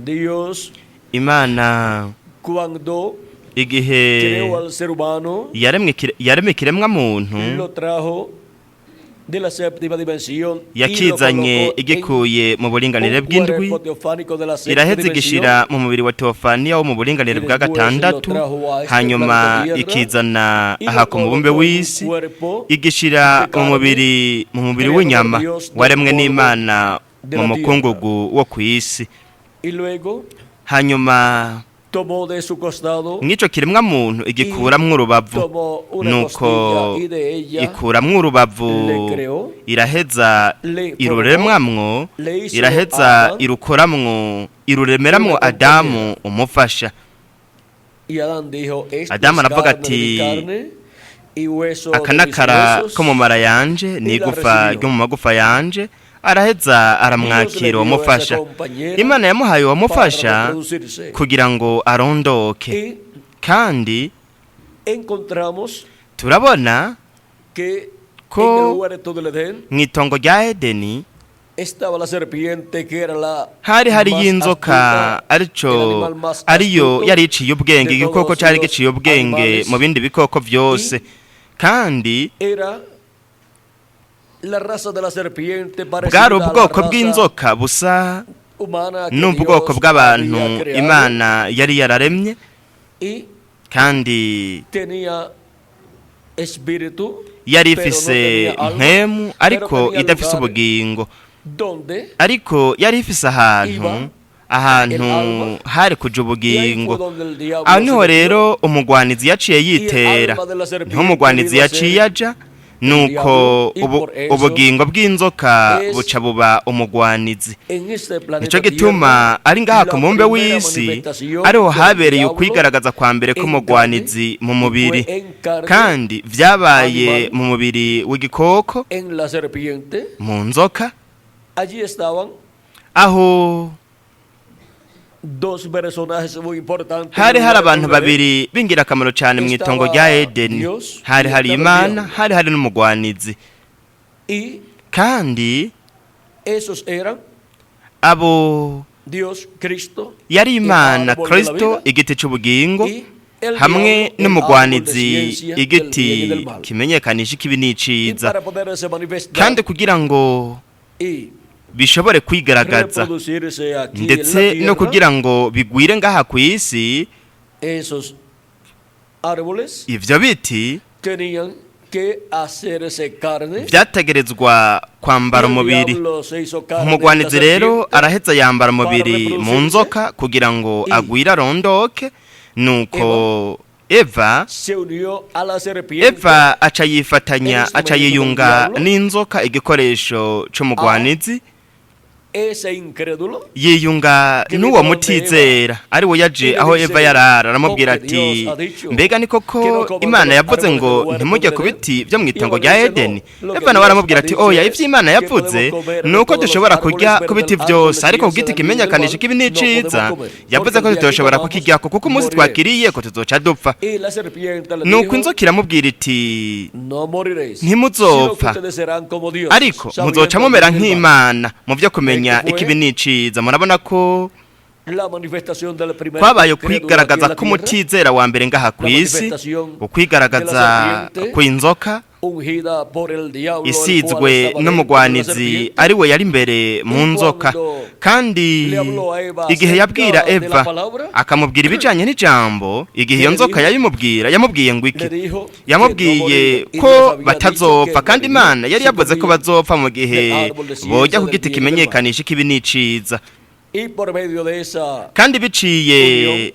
Dios, Imana cuando igihe creó al ser humano, yaremye ikiremwa muntu, lo trajo de la séptima dimensión y lo yakizanye colocó en igikuye mu buringanire un bw'indwi, cuerpo teofánico de la sexta iraheza dimensión. igishira mu mubiri wa teofaniya wo mu buringanire Y bwa después lo gatandatu, trajo a este hanyuma planeta Tierra ikizana y lo aha ku mubumbe colocó en un w'isi, cuerpo igishira de mu carne mubiri mu mubiri creado por w'inyama Dios del waremwe polvo n'Imana de mu la mukungugu wo ku isi. Y luego Hanyuma tomó de su costado, mw'ico kiremwa muntu igikuramwo urubavu, tomó una nuko costilla y de ella ikuramwo urubavu, le creó, iraheza le formó, iruremwamwo, le hizo iraheza Adán irukoramwo, iruremeramwo una Adamu umufasha. Y Adán dijo: Esto Adamu es aravuga carne de ati, mi carne y hueso aka de mis n'akara huesos. ko mu mara yanje n'igufa recibió. ryo mu magufa yanje. Araheza Dios le aramwakira dio esa uwamufasha. compañera Imana yamuhaye para uwamufasha reproducirse. kugira ngo arondoke. Y Kandi encontramos turabona que ko en el huerto del Edén mw'itongo rya Edeni estaba la serpiente, que era la hari más hariyo inzoka, astuta, el arico animal más ariyo astuto yari iciye ubwenge, de igikoko todos cari los giciye ubwenge animales. mu bindi bikoko vyose. Kandi Era la raza de la serpiente bwari parecida a la ubwoko raza bw'inzoka busa humana que n'ubwoko Dios bw'abantu había creado Imana yari yararemye, y kandi tenía espíritu, yari pero no ifise tenía alma, mpemu, pero ariko tenía idafise lugar ubugingo, donde ariko yari ifise ahantu iba ahantu el alma. hari kuja Y ahí fue ubugingo. donde el diablo Aho se niho metió. rero umugwanizi yaciye Y el yitera, alma de la serpiente niho umugwanizi vino a yaciye ser aja, nuko diablo, y por eso ubugingo bw'inzoka es buca buba umugwanizi. en este planeta Nico gituma Tierra ari ngaha la ku mubumbe primera w'isi manifestación ariho del habereye diablo ukwigaragaza kwa mbere en carne, k'umugwanizi mu y mubiri, fue en carne kandi vyabaye animal. mu mubiri w'igikoko, en la serpiente. mu nzoka. Allí estaban Aho dos personajes muy importantes hari en el hari huerto abantu del Edén. babiri b'ingirakamaro cyane mu itongo rya Estaba Edeni. Dios Hari y hari estaba el Imana, diablo. hari hari n'umugwanizi. Y Kandi esos eran abo Dios, Cristo, yari el Imana, árbol de la Kristo, vida, igiti c'ubugingo, y el hamwe diablo, el árbol de n'umugwanizi, ciencia del igiti bien y del mal. kimenyekanisha ikibi Y n'iciza. para poderse manifestar Kandi kugira ngo y bishobore kwigaragaza reproducirse aquí en la ndetse no tierra, kugira ngo bigwire ngaha ku isi, esos árboles ivyo biti tenían que hacerse carne. vyategerezwa kwambara Y el umubiri. diablo se hizo carne en la Umugwanizi rero serpiente araheza yambara para umubiri mu reproducirse. nzoka kugira ngo Y agwire arondoke. Nuko Eva se unió a la serpiente, Eva aca yifatanya, el aca instrumento del yiyunga diablo, n'inzoka, igikoresho c'umugwanizi, ese incrédulo, yiyunga que n'uwo vino donde mutizera ari we yaje y le aho dice, Eva yarara, aramubwira "Con que ati: Dios ha dicho mbega ni que no koko coman de Imana los yavuze árboles ngo del huerto ntimujye del ku Edén?" biti byo mu Y itongo Eva rya le dice: Edeni? "No, lo que Eva nawe Dios aramubwira ha ati: dicho oya, es ivyo Imana que yavuze podemos comer de ni uko todos los dushobora árboles, kurya pero ku biti del árbol vyose, de ariko ku ciencia giti del bien y del kimenyekanisha mal ikibi no n'iciza podemos comer, yavuze porque ko el día que tutoshobora comamos kukiryako, kuko umunsi moriremos." twakiriyeko tuzoca dupfa. Y la serpiente le Nuko dijo: inzoka iramubwira iti: "No moriréis, ntimuzopfa, sino que ustedes serán como dioses, ariko sabiendo muzoca el mumera bien y el mal." nk'Imana mu vyo kumenya Esto fue ikibi n'iciza. Murabona ko La manifestación del primer kwabaye incrédulo aquí en ukwigaragaza la tierra, k'umutizera wa mbere ngaha ku la isi, manifestación ukwigaragaza de la serpiente kw'inzoka ungida por el diablo, el cual isizwe estaba dentro de la n'umugwanizi serpiente. ari we yari imbere mu Y nzoka. cuando Kandi le habló a Eva igihe acerca yabwira de la Eva palabra, akamubwira ibijanye n'ijambo, igihe iyo le nzoka dijo- yabimubwira, yamubwiye ngo iki? le dijo que no Yamubwiye morirían. Y ko Dios había dicho batazopfa, que kandi morirían Imana yari si yavuze ko comían bazopfa mu gihe del árbol de ciencia boja ku del giti bien y del mal. kimenyekanisha ikibi n'iciza. Y por medio de esa Kandi biciye unión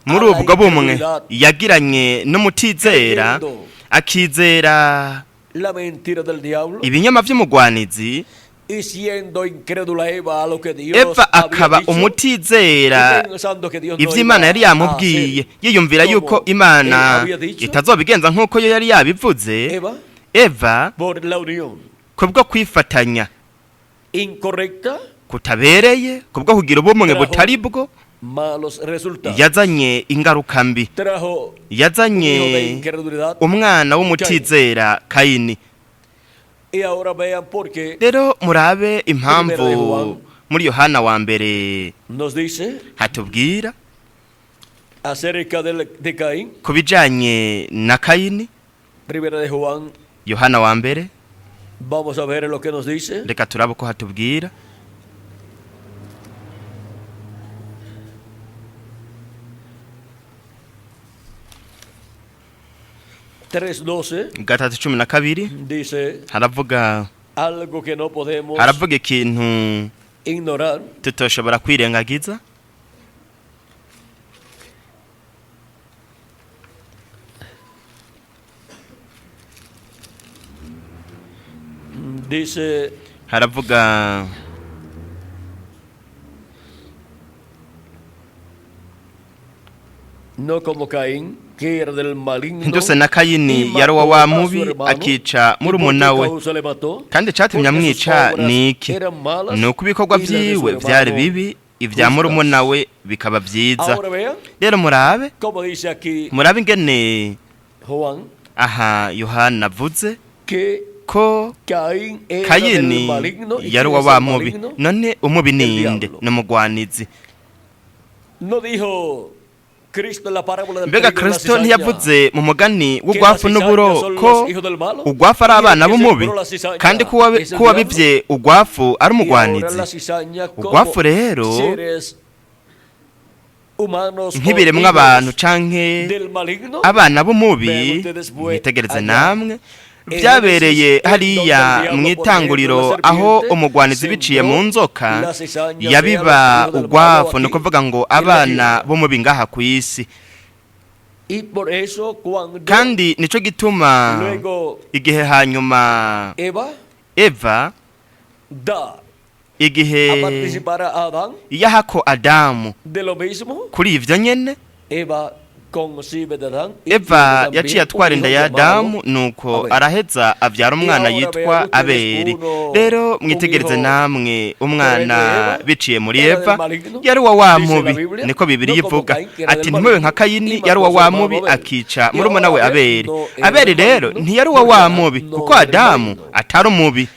muri a la ubwo bumwe incredulidad, yagiranye n'umutizera, creyendo akizera la mentira del diablo ibinyoma vy'umugwanizi, y siendo incrédula Eva a lo que Dios Eva había akaba dicho, umutizera y pensando que Dios no ivyo Imana iba yari a yamubwiye, hacer yiyumvira como yuko él Imana había dicho, itazobigenza nk'uko yo yari yabivuze, Eva, Eva por la unión kubwo kwifatanya incorrecta, kutabereye, kubwo kugira ubumwe trajo butari bwo, malos resultados. yazanye ingaruka mbi, Trajo un hijo de yazanye incredulidad. umwana w'umutizera, Kayini. Y ahora vean por qué Rero murabe Primera de impamvu Juan, Muri Yohana wa mbere nos dice hatubwira acerca de Caín. ku bijanye na Kayini. Primera de Juan, Yohana wa mbere, vamos a ver lo que nos dice. Reka turabe ko hatubwira. 3:12 3:12 dice haravuga algo que no podemos haravuga ikintu ignorar. tutoshobora kwirengagiza. Dice Haravuga no como Caín, que era del maligno, ntiduse na Kayini y mató yari uwa wa a su mubi hermano. akica ¿Y por qué murumuna we. causa le mató? Kandi icyatumye Porque sus amwica obras ni iki? eran malas Ni uko ibikorwa y las de su byiwe hermano byari bibi, ibya justas. murumuna we bikaba byiza. Ahora vean Rero murabe, cómo dice aquí murabe ingene Juan aha Yohana avuze que ko Caín era del Kayini maligno. ¿Y yari quién uwa es wa el mubi. maligno? None umubi ninde? Diablo. Ni umugwanizi. No dijo Cristo en la parábola del Mbega trigo y la Kristo cizaña ntiyavuze mu mugani que w'ugwafu la cizaña n'uburo son ko los hijos del malo? ugwafu ari Y el abana que b'umubi, sembró la cizaña kandi ko es el ko uwabivye ugwafu ari Y ahora umugwanizi? la cizaña como Ugwafu rero seres humanos o nk'ibiremwa hijos abantu canke del maligno, abana b'umubi. Vean ustedes, fue Mwitegereze allá namwe, en byabereye Génesis, en hariya donde el diablo, mu por itanguriro medio de la aho serpiente, umugwanizi biciye mu sembró nzoka la cizaña, yabiba vea los hijos del malo ugwafu, ni aquí ukuvuga ngo en la abana tierra. b'umubi ngaha ku isi. Y por eso cuando Kandi nico gituma luego igihe hanyuma Eva Eva da a igihe participar a Adán yahako Adamu de lo mismo, kuri ivyo nyene, Eva concibe de Adán y Eva tiene también yaciye atwara un inda hijo ya llamado Adamu, nuko Abel. araheza abyara umwana Y ahora yitwa vean ustedes Abeli. uno Rero un mwitegereze hijo namwe umwana de Eva, biciye muri era del Eva maligno, yari uwa wa dice la mubi, Biblia, niko Bibiliya no como ivuga Caín, que era ati del ntimube nka maligno, Kayini y yari uwa mató a su wa hermano mubi Abel. akica Y murumuna we ahora Abel Abeli. no era Abeli del rero maligno, ntiyari uwa porque wa Adán mubi no kuko era del Adamu maligno. atari umubi.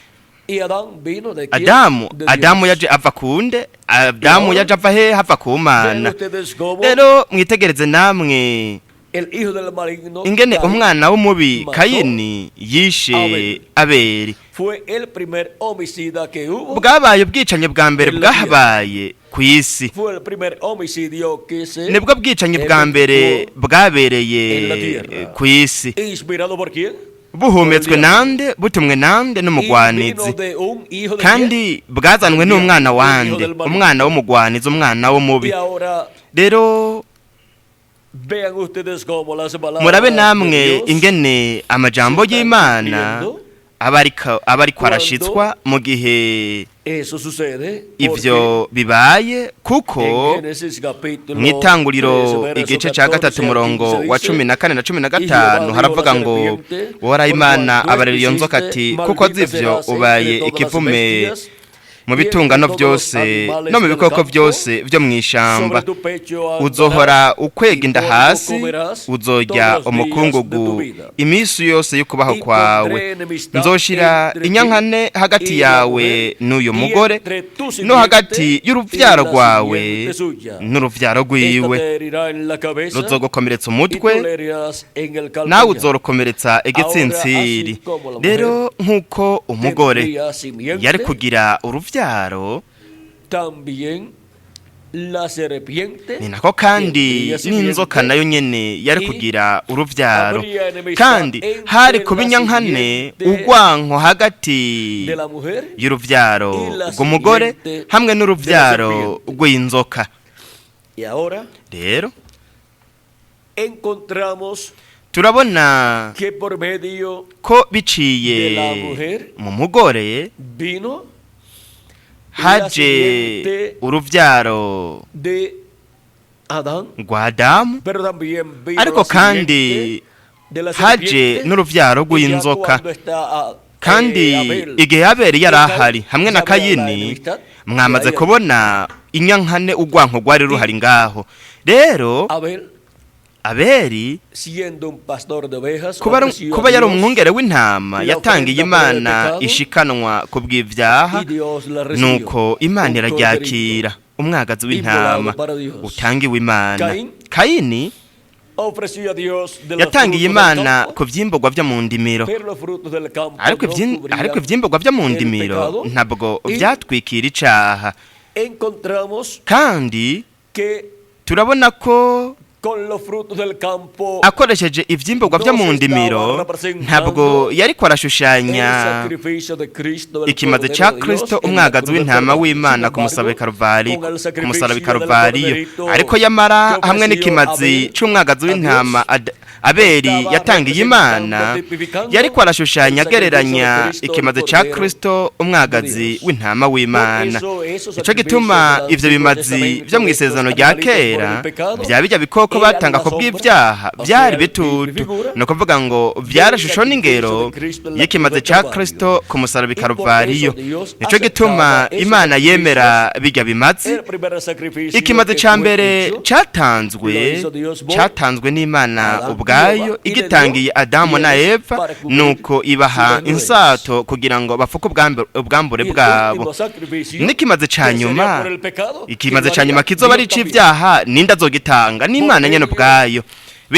Y Adán vino de quién? Adamu De Adamu Dios. yaje ava kunde? Adamu ahora, yaje ava he? Hava ku Vean Mana. ustedes cómo Rero mwitegereze namwe el hijo del maligno ingene Caín umwana w'umubi mató Kayini yishe Abel. Abeli. Fue el primer homicida que hubo. Bwabaye ubwicanyi bwa mbere En la tierra. bwahabaye ku isi. Fue el primer homicidio que se Nibwo bwicanyi bwa mbere bwabereye en la tierra. ku isi. ¿Inspirado por quién? Buhumetswe nande? Butumwe nande? Y N'umugwanizi. vino de un hijo de Kandi bwazanwe n'umwana wande? Umwana w'umugwanizi, umwana quién? w'umubi. Y ahora Rero vean ustedes cómo las palabras murabe de namwe Dios ingene amajambo se están y'Imana cumpliendo aba ariko arashitswa mu gihe Eso sucede porque ivyo bibaye, kuko en Génesis capítulo mu itanguriro 3, verso igice cya 14 gatatu al umurongo 15 wa dice, 14 na cumi na "Y Jehová gatanu dijo a haravuga la ngo serpiente, Uhoraho por Imana cuanto abarira iyo esto nzoka hiciste, ati kuko maldita z'ivyo serás entre ubaye todas las ikivume bestias mu y entre bitungano todos los byose animales no mu del bikoko campo. byose byo mu ishamba. Sobre tu pecho andarás, Uzohora ukwega y inda polvo hasi, comerás uzorya todos los días de tu umukungugu vida. iminsi yose y'ukubaho Y kwawe. pondré enemistad Nzoshira entre ti inyankane hagati y la yawe mujer, n'uyu y mugore, entre tu no simiente hagati y'uruvyaro y la rwawe simiente suya. n'uruvyaro Esta rwiwe. te herirá en la cabeza, Ruzogukomeretsa y tú umutwe, le herirás en el nawe calcañar. uzorokomeretsa igitsintsiri. Ahora, así como la mujer Rero nk'uko umugore tendría simiente, yari kugira uruvyaro, también la serpiente ni nako kandi tendría simiente, n'inzoka nayo nyene yari y kugira uruvyaro, habría enemistad kandi entre hari kuba la inyankane simiente ugwanko hagati de la mujer y'uruvyaro y la rw'umugore simiente hamwe n'uruvyaro de la serpiente. rw'inzoka. Y ahora Rero encontramos turabona que por medio ko biciye de la mujer mu mugore vino la haje simiente uruvyaro de Adán, rwa Adamu, pero también vino ariko la kandi simiente de la haje serpiente. n'uruvyaro Y ya rw'inzoka. cuando está Kandi Abel igihe Abeli yari y Caín, ahari hamwe na ya vean la Kayini, enemistad que mwamaze hay ahí. kubona inyankane ugwanko rwari ruhari ngaho. Rero Abel Abeli siendo un pastor de ovejas, kuba ofreció a kuba yari Dios umwungere w'intama la yatangiye ofrenda por el Imana pecado, ishikanwa ku bw'ivyaha y Dios la recibió. nuko Imana Un iraryakira umwagazi w'intama inmolado para Dios. utangiwe Imana. Caín Kayini ofreció a Dios de los yatangiye frutos del Imana campo, ku vyimburwa vyo mu ndimiro pero los frutos del campo ariko no cubrían ariko ivyimburwa vyo mu el ndimiro pecado. ntabwo Y vyatwikira icaha. encontramos Kandi que turabona ko con los frutos del campo akoresheje ivyimburwa vyo mu ndimiro ntabwo yariko el arashushanya sacrificio de Cristo, del ikimazi Cordero ca de Dios, Kristo en la umwagazi cruz del w'intama Calvario. w'Imana Sin ku musaraba embargo, Karuvali con el ku sacrificio musaraba del Karuvariyo Corderito ariko yamara que hamwe ofreció n'ikimazi Abel c'umwagazi a w'intama Dios, Abeli estaba yatangiye Imana representando, tipificando yariko arashushanya el sacrificio de agereranya Cristo, el ikimazi ca Cordero Kristo umwagazi de Dios. w'intama w'Imana. Por eso esos Nico gituma sacrificios del ivyo Antiguo bimazi Testamento, vyo de estos mw'isezerano rya animalitos por kera el pecado, vya bijya bikoko eran batanga la ku sombra, bw'ivyaha o vyari sea, bitutu figura ni ukuvuga ngo vyarashusho n'ingero sacrificio de Cristo en la y'ikimazi cruz del ca Calvario. Kristo ku musaraba i Y por Karuvariyo. eso Dios Nico gituma aceptaba esos Imana yemera bijya bimazi. El primer sacrificio Ikimazi que ca fue mbere hecho, catanzwe lo hizo Dios por catanzwe n'Imana Adán y ubwayo Eva, y le igitangiye dio Adamu na pieles Eva para cubrir nuko ibaha sus desnudez. insato kugira ngo bafuke ubwambure Y el bwabo. último sacrificio, N'ikimazi ca que sería nyuma por el pecado, ikimazi que ca lo nyuma haría kizoba ari Dios también. ic'ivyaha ninde azogitanga n'Imana nyene ubwayo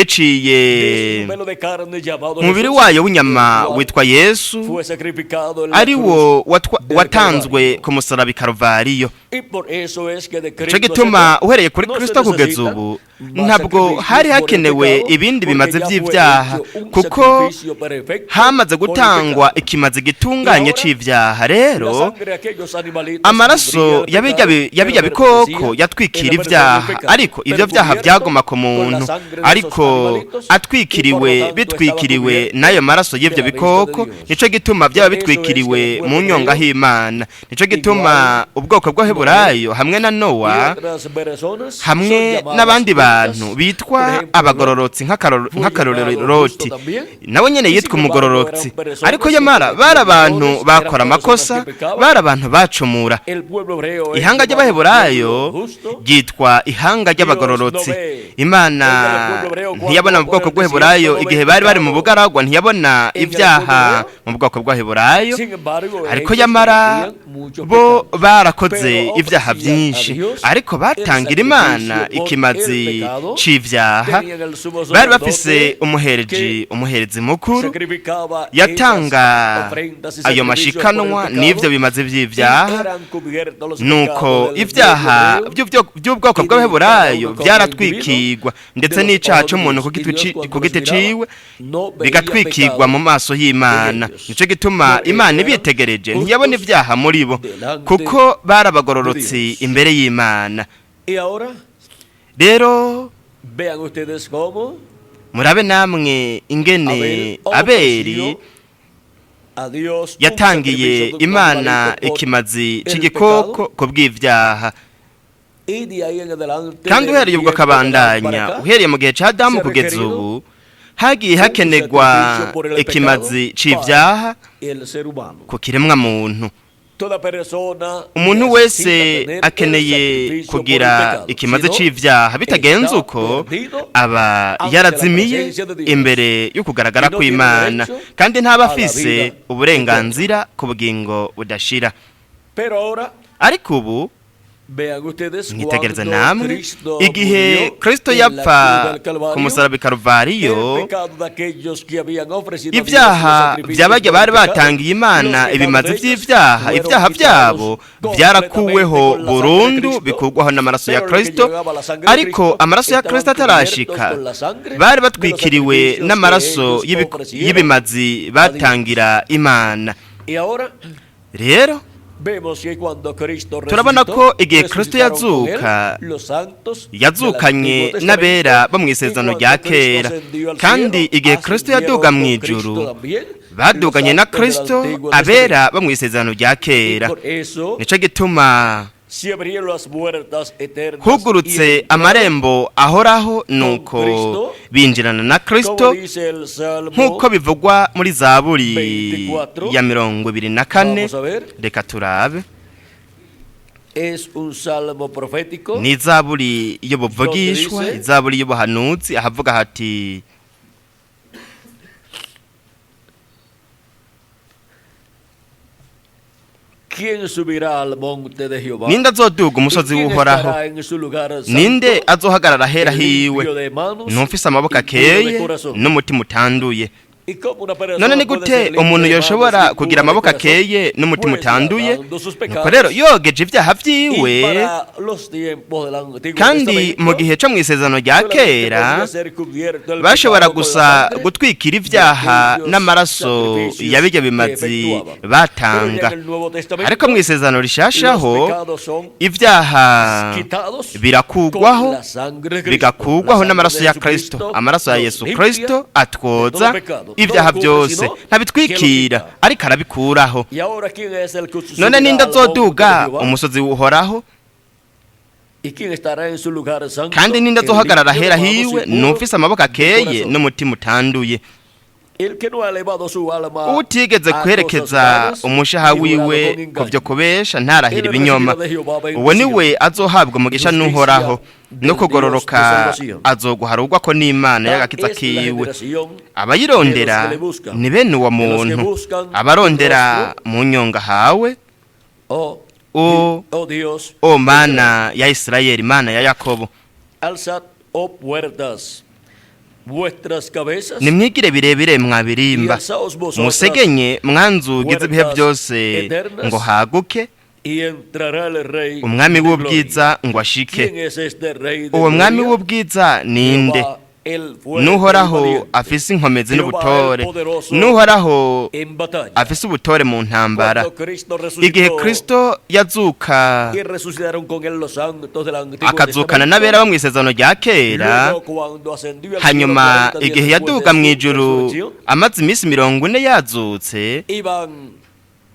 biciye De su modelo de carne llamado umubiri Jesús, wayo w'inyama el cual witwa Yesu fue sacrificado en la ari wo cruz del watanzwe Calvario. ku musaraba i Karuvariyo. Y por eso es que de Nico Cristo gituma hacia acá uhereye kuri no se Kristo kugeza necesitan ubu más ntabwo sacrificios hari por el hakenewe pecado, ibindi porque bimaze ya fue vy'ivyaha hecho un kuko sacrificio perfecto hamaze por el gutangwa pecado. ikimazi gitunganye Y ahora, c'ivyaha. La Rero sangre de aquellos animalitos amaraso cubría el pecado, ya bijya pero bikoko permanecía yatwikira en la persona ivyaha del pecado. ariko ivyo Pero vyaha cubierto vyaguma ku con la muntu sangre de esos ariko animalitos, y por atwikiriwe lo tanto bitwikiriwe estaba cubierto n'ayo maraso y'ivyo de la vista de bikoko Dios. nico gituma vyaba Por eso es que el bitwikiriwe pueblo mu nyonga hebreo, h'Imana. Nico gituma igual ubwoko bw'Abaheburayo hamwe na y Nowa otras personas son hamwe llamadas n'abandi justas. bantu Por bitwa ejemplo, abagororotsi fue nk'akarorero llamado Loti justo también. nawe nyene Y yitwa sin embargo, umugororotsi eran personas ariko que yamara cometían bari abantu errores, eran bakora personas amakosa que pecaban. bari abantu bacumura. El pueblo hebreo es Ihanga llamado ry'Abaheburayo pueblo justo. ryitwa ihanga ry'abagororotsi. Dios no ve. Imana El pueblo hebreo cuando ntiyabona mu por bwoko el bw'Abaheburayo desierto no ve igihe bari bari mu pecado bugaragwa ntiyabona en el ibyaha pueblo hebreo. mu bwoko bw'Abaheburayo Sin embargo, ariko ellos yamara cometían muchos bo pecados. barakoze Pero ibyaha ofrecían a byinshi Dios ariko el batangira Imana sacrificio por ikimazi el pecado. c'ivyaha. Tenían el sumo Bari bafise sacerdote umuhereji que umuherezi mukuru sacrificaba yatanga esas ofrendas y ayo sacrificios por el mashikanwa pecado, n'ivyo bimaze y vy'ivyaha eran cubiertos los nuko pecados del ivyaha pueblo hebreo by'ubwoko y de bw'Abaheburayo cada uno como vyaratwikirwa ndetse de los n'icaha ojos de c'umuntu Dios. Y Dios ku cuando giti los miraba, ciwe no veía bigatwikirwa pecado mu maso y'Imana. en ellos. Nico gituma Por Imana eso eran ibitegereje ntiyabona justos ivyaha muri bo delante kuko bari abagororotsi de Dios. imbere y'Imana. Y ahora Rero vean ustedes cómo murabe namwe ingene Abel Abeli ofreció a Dios un yatangiye sacrificio de un Imana animalito por ikimazi el c'igikoko pecado, ku bw'ivyaha. y de ahí en adelante Kandi del uhereye ubwo tiempo de Adán para akabandanya acá, uhereye mu gihe ca Adamu se ha kugeza requerido ubu hagiye un hakenerwa sacrificio por el ikimazi pecado c'ivyaha para el ser humano. ku kiremwa muntu. Toda persona Umuntu necesita wese tener el akeneye sacrificio por el kugira pecado. ikimazi Si no, c'ivyaha bitagenze está uko perdido aba ante la yarazimiye presencia de Dios. imbere y'ukugaragara Y no tiene kw'Imana derecho kandi ntaba a la afise vida uburenganzira ku bugingo budashira. Pero ahora Ariko ubu vean ustedes mwitegereze cuando namwe Cristo igihe murió Kristo en la yapfa cruz del ku Calvario, musaraba i Karuvariyo el pecado de aquellos que habían ofrecido a Dios los ibyaha sacrificios by'abajya por el bari pecado, batangiye los Imana pecados ibimazi de ellos vy'ivyaha fueron ibyaha quitados vyabo completamente byarakuweho con la sangre de burundu Cristo, bikurwaho n'amaraso ya pero lo que Kristo llegaba a la sangre de ariko Cristo amaraso ya estaban Kristo cubiertos atarashika con la sangre bari de los batwikiriwe sacrificios que n'amaraso ellos ofrecieron y'ibimazi a Dios. batangira Imana. Y ahora Rero vemos que cuando Cristo turabona resucitó, ko igihe Kristo resucitaron con él yazuka los santos del yazukanye Antiguo n'abera Testamento, bo mu y isezerano cuando rya Cristo kera ascendió al kandi cielo, igihe Kristo ascendieron yaduga mu con ijuru Cristo también los baduganye na santos del Kristo Antiguo abera Testamento. bo mu isezerano rya Y kera. por eso Nico gituma se abrieron las puertas eternas y hugurutse entraron, amarembo ahoraho nuko Kristo, binjirana na como Kristo dice el Salmo nk'uko bivugwa muri Zaburi 24. ya 24. Vamos a ver. Reka turabe. Es un salmo profético Ni izaburi y'ubuvugishwa, Donde dice- izaburi y'ubuhanuzi, ahavuga hati: ¿Quién subirá al monte de Jehová? Ninde azoduga umusozi ¿Y quién w'Uhoraho? estará en su lugar santo? Ninde azohagarara ahera El hiwe? limpio de manos Numfise amaboko y puro de akeye corazón. n'umutima utanduye. ¿Y cómo una persona None ni puede gute ser limpia umuntu de manos yoshobora y pura kugira de amaboko corazón? akeye n'umutima Pues utanduye? lavando sus Nuko pecados. rero yogeje ibyaha Y vyiwe. para los tiempos del Antiguo Kandi Testamento, mu gihe co mw'isezerano rya solamente kera podía ser cubierto el bashobora pecado con la gusa sangre gutwikira ibyaha de aquellos n'amaraso sacrificios ya birya que bimazi efectuaban. Pero ya batanga. en el Nuevo Testamento, Ariko mw'isezerano rishashaho los pecados son ibyaha quitados birakugwaho, con la sangre de Cristo. bigakugwaho La sangre n'amaraso de ya Jesucristo Kristo. Amaraso ya nos Yesu limpia Kristo de atwoza todo pecado. ibyaha No lo cubre, byose, sino ntabitwikira que lo quita. ariko arabikuraho. Y ahora, ¿quién es el que None subirá ninde al monte de azoduga Jehová? umusozi w'Uhoraho? ¿Y quién estará en su lugar santo? Kandi ninde El azohagarara limpio de ahera manos y hiwe? puro Numfise amaboko de akeye corazón. n'umutima utanduye. El que no ha elevado su alma Utigeze a cosas kwerekeza vanas, umushaha ni jurado wiwe con ku engaño. byo kubesha, ntarahira Él ibinyoma, recibirá de Jehová bendición. uwo ni we azohabwa umugisha Justicia n'Uhoraho, del no kugororoka Dios de salvación. azoguharugwa ko n'Imana Tal y'agakiza es la kiwe. generación Abayirondera de los que le buscan, ni bene uwo de los que muntu, buscan abarondera tu mu nyonga hawe, Oh, O- oh Dios, o Mana ya Isirayeli, Mana ya Yakobo. Alzad, oh puertas, vuestras cabezas Nimwigire birebire y mwabirimba, alzaos vosotras, musegenye mwanzugize ibihe puertas byose, eternas, ngo haguke y entrará el Rey umwami de gloria. w'ubwiza ngo ashike. ¿Quién es este Rey de Uwo mwami gloria? w'ubwiza ninde? Jehová, el fuerte y N'Uhoraho valiente, afise inkomezi Jehová, n'ubutore, el poderoso n'Uhoraho en batalla. afise ubutore mu ntambara. Cuando Cristo resucitó Igihe Kristo yazuka y resucitaron con él los santos del Antiguo akazukana Testamento, n'abera bo mw'isezerano rya kera, luego cuando ascendió al cielo hanyuma 40 días igihe después de yaduga su mw'ijuru resurrección, amaze iminsi 40 yazutse, iban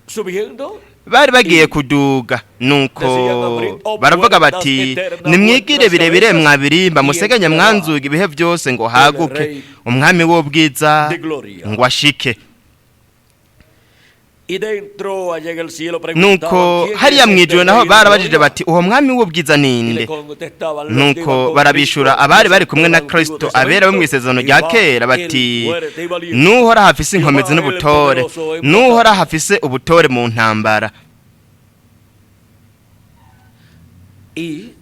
subiendo bari bagiye kuduga, nuko baravuga bati: nimwigire birebire mwabirimba, musegenya mwanzuga ibihe byose, ngo haguke umwami w'ubwiza de gloria. ngo ashike. Y dentro allá en el cielo preguntaban, Nuko "¿Quién hariya es este mw'ijuru naho Rey de barabajije gloria?" bati: uwo mwami w'ubwiza Y ninde? le contestaban los que iban Nuko con barabishura Cristo, abari los bari kumwe na del Antiguo Kristo, abera bo Testamento, mw'isezerano rya Jehová, kera, el bati: fuerte y valiente. n'Uhoraho afise inkomezi Jehová, el n'ubutore, poderoso en n'Uhoraho batalla. afise ubutore mu ntambara. Y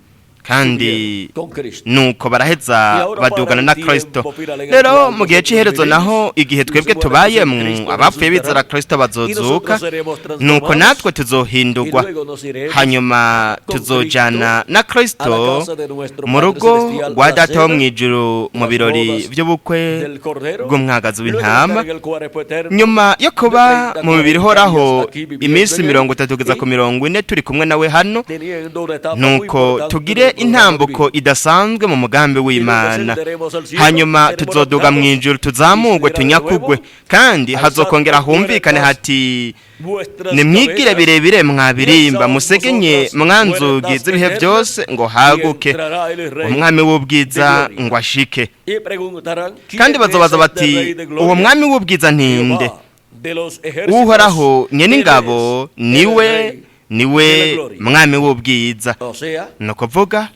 Kandi subieron con Cristo. nuko baraheza Y ahora para badugana el na tiempo Kristo. final en el Rero cual mu gihe nosotros c'iherezo vivimos, naho igihe los twebwe muertos en tubayemwo, Cristo abapfuye bizera resucitarán, Kristo y bazozuka, nosotros seremos nuko transformados, natwe tuzohindurwa, y luego nos iremos hanyuma con tuzojana na a la Kristo casa de nuestro mu Padre rugo Celestial, rwa a la Data wo cena mw'ijuru, mu las birori bodas vy'ubukwe del Cordero, bw'umwagazi luego de w'intama. estar en el cuerpo eterno, Nyuma yo kuba de 30, mu mibiri 40 ihoraho días aquí viviendo iminsi en él, 30 kugeza y ku 40 turi kumwe nawe hano, teniendo una etapa muy nuko importante tugire del programa intambuko divino. idasanzwe mu mugambi w'Imana. Ascenderemos al cielo, Hanyuma seremos tuzoduga raptados, mw'ijuru, tuzamugwe, y será de nuevo, tunyakugwe, kandi alzad hazokongera humvikane puertas hati: vuestras nimwigire cabezas, birebire mwabirimba, y alzaos musegenye vosotras mwanzugi puertas z'ibihe eternas, byose, ngo y haguke entrará el Rey umwami w'ubwiza de gloria. ngo ashike. Y preguntarán, ¿quién Kandi bazobaza es este bati: Rey de gloria? uwo mwami w'ubwiza ninde? Jehová de los ejércitos, Uhoraho nyene él ingabo es el niwe, Rey de niwe la gloria. mwami w'ubwiza. O sea, Ni ukuvuga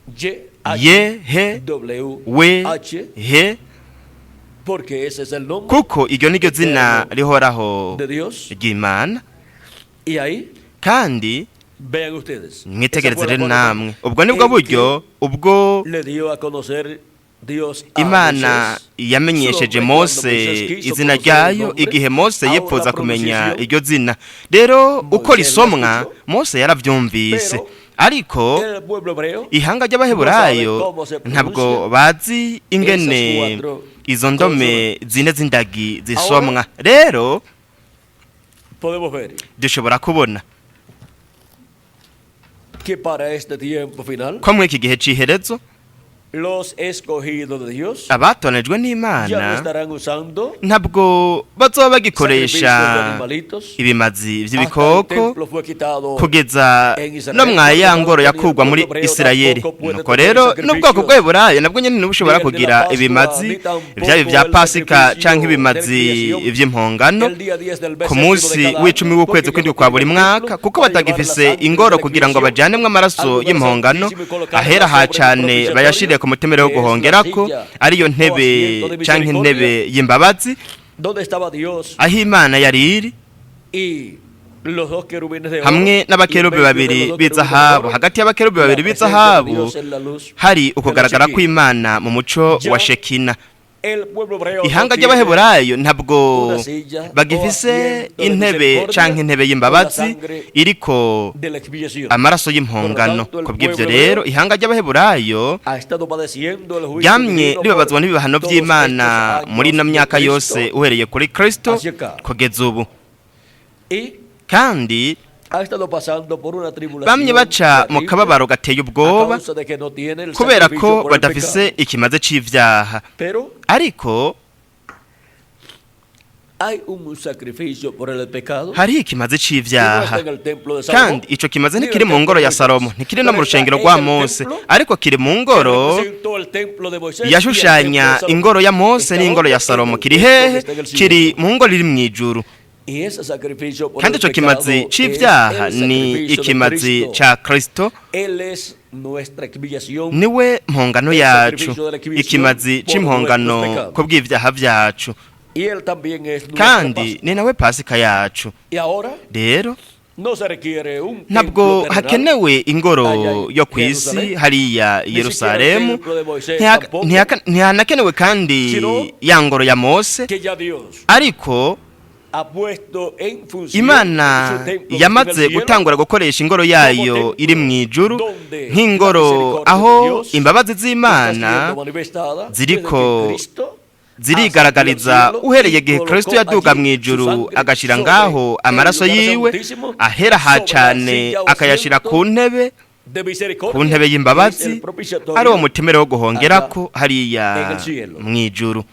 Y, H, ye he W, we H, he, porque ese es el nombre kuko iryo niryo zina rihoraho de Dios. ry'Imana. Y ahí Kandi vean ustedes. Esa mwitegereze fue la rero forma namwe, ubwo nibwo en buryo ubwo que le dio a conocer Dios a Imana Moisés yamenyesheje su nombre cuando Mose Moisés quiso izina conocer el ryayo, nombre. igihe Mose Ahora yipfuza la kumenya pronunciación, iryo zina. Rero uko Moisés la risomwa, escuchó, Mose yaravyumvise, pero ariko el pueblo hebreo ihanga ry'Abaheburayo no sabe cómo se ntabwo pronuncia bazi ingene esas cuatro izo ndome zine z'indagi zisomwa. Rero podemos ver dushobora kubona que para este tiempo final ko muri iki gihe c'iherezo Los escogidos de Dios Abatonejwe ya no n'Imana estarán usando ntabwo bazoba bagikoresha sacrificios de animalitos ibimazi hasta el by'ibikoko templo fue quitado kugeza en Israel. no mwa ya ngoro yakurwa muri Isirayeli. Nuko rero n'ubwoko bw'Eburayo nabwo nyene ntibushobora kugira ibimazi vyaba ibya Pasika canke ibimazi vy'impongano el día 10 del mes ku séptimo de munsi cada w'icumi año, w'ukwezi porque kw'indwi ya no kwa buri tienen mwaka, templo kuko para llevar la batagifise sangre de ingoro la kugira ngo expiación bajanemwo al amaraso lugar y'impongano santísimo y colocarla ahera ha sobre el cane propiciatorio, bayashire ku mutemere wo que es la guhongerako, silla ariyo o ntebe asiento de canke misericordia, intebe y'imbabazi, donde estaba Dios aho Imana yari iri y los dos querubines de oro, hamwe y en n'abakerubi medio de babiri los dos querubines de b'izahabu, oro, hagati y'abakerubi la babiri presencia de b'izahabu Dios en la luz hari de la ukugaragara Shekinah. kw'Imana mu muco Ya wa Shekina. El pueblo hebreo no Ihanga tiene ry'Abaheburayo ntabwo una silla o bagifise asiento de intebe misericordia canke intebe con la y'imbabazi sangre iriko de la expiación. amaraso y'impongano. Por lo tanto, el Kubw'ivyo pueblo rero hebreo ihanga ry'Abaheburayo ha estado padeciendo el juicio ryamye divino por ribabazwa n'ibihano todos vy'Imana estos años muri ino de myaka Cristo yose uhereye kuri Kristo hacia acá. kugeza ubu. Y Kandi ha estado pasando por una tribulación bamye baca mu terrible kababaro gateye a ubwoba causa de que no tiene el kubera sacrificio ko por el badafise pecado. ikimaze c'ivyaha. Pero Ariko hay un sacrificio por el pecado hariho ikimaze que no está c'ivyaha, en el templo de Salomón, kandi ico kimaze ni en ntikiri el mu ngoro templo de ya Moisés, Salomo, ntikiri no pero mu está rushengero en rwa el Mose, templo ariko kiri mu que ngoro representó el templo de Moisés y el templo de yashushanya Salomón. ingoro ya Mose Está n'ingoro ya donde? En Salomo. el Kiri templo que hehe? está en el cielo. Kiri mu ngoro iri mw'ijuru. Y ese sacrificio por Kandi el ico kimazi pecado es c'ivyaha el ni sacrificio de ikimazi Cristo. ca Kristo. Él es nuestra expiación. Niwe mpongano El yacu, sacrificio de la expiación ikimazi por c'impongano nuestros pecados. kubw'ivyaha vyacu, Y él también es nuestra kandi Pascua. ni nawe Pasika yacu. Y ahora Rero no se requiere un ntabwo templo terrenal, hakenewe ingoro allá en yo ku isi Jerusalén, hariya i ni siquiera el Yerusalemu, templo de Moisés tampoco, ntihanakenewe kandi sino ya ngoro ya Mose, que ya Dios ariko ha puesto en función Imana su templo que está en el yamaze cielo, gutangura gukoresha ingoro yayo como iri mu templo ijuru donde la nk'ingoro misericordia de aho Dios imbabazi está z'Imana siendo manifestada desde ziriko que Cristo zirigaragariza ascendió al cielo uhereye y igihe colocó Kristo yaduga allí mu su ijuru sangre agashira sobre ngaho el amaraso lugar yiwe santísimo, ahera ha sobre la cane silla o akayashira asiento ku ntebe de misericordia, ku ntebe que es el y'imbabazi, propiciatorio ari uwo mutemere wo guhongerako hariya en el cielo. mu ijuru.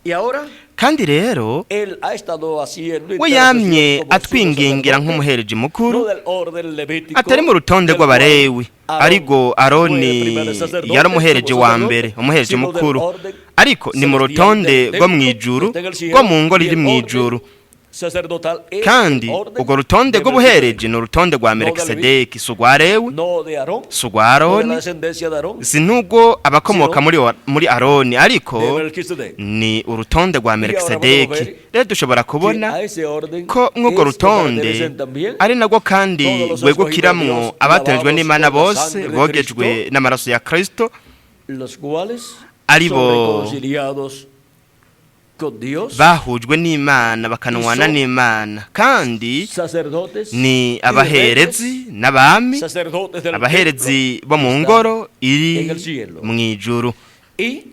Y ahora Kandi rero él ha estado haciendo we yamye intercesión como sumo atwingingira sacerdote, nk'umuhereji mukuru, no del orden levítico, atari mu rutonde del cual rw'Abarewi, Aarón ariko fue el Aroni primer sacerdote yari umuhereji como wa sacerdote, mbere, umuhereji sino del mukuru, orden ariko ni mu celestial rutonde del rwo mu templo ijuru, que está en el cielo, rwo mu ngoro y iri el mu orden ijuru. sacerdotal es Kandi el orden urwo rutonde de rw'ubuhereji ni urutonde rwa No de Melkisedeki, si urwa Lewi, no de Aarón, si urwa no de la Aroni, descendencia de Aarón, si n'ubwo abakomoka muri Aroni, ariko de Melquisedec. ni urutonde rwa Melkisedeki. ver Rero dushobora Que kubona a ese orden ko mw'urwo es que rutonde pertenecen también ari narwo kandi todos los rwegukiramwo escogidos de Dios, abatojwe lavados n'Imana con la bose sangre de bogejwe Cristo, n'amaraso ya Kristo, los cuales ari son bo reconciliados con Dios, bahujwe n'Imana bakanwana Iso- n'Imana, kandi sacerdotes ni y reyes, abaherezi n'abami, sacerdotes del abaherezi templo bo mu que está ngoro iri en el cielo. mu ijuru, y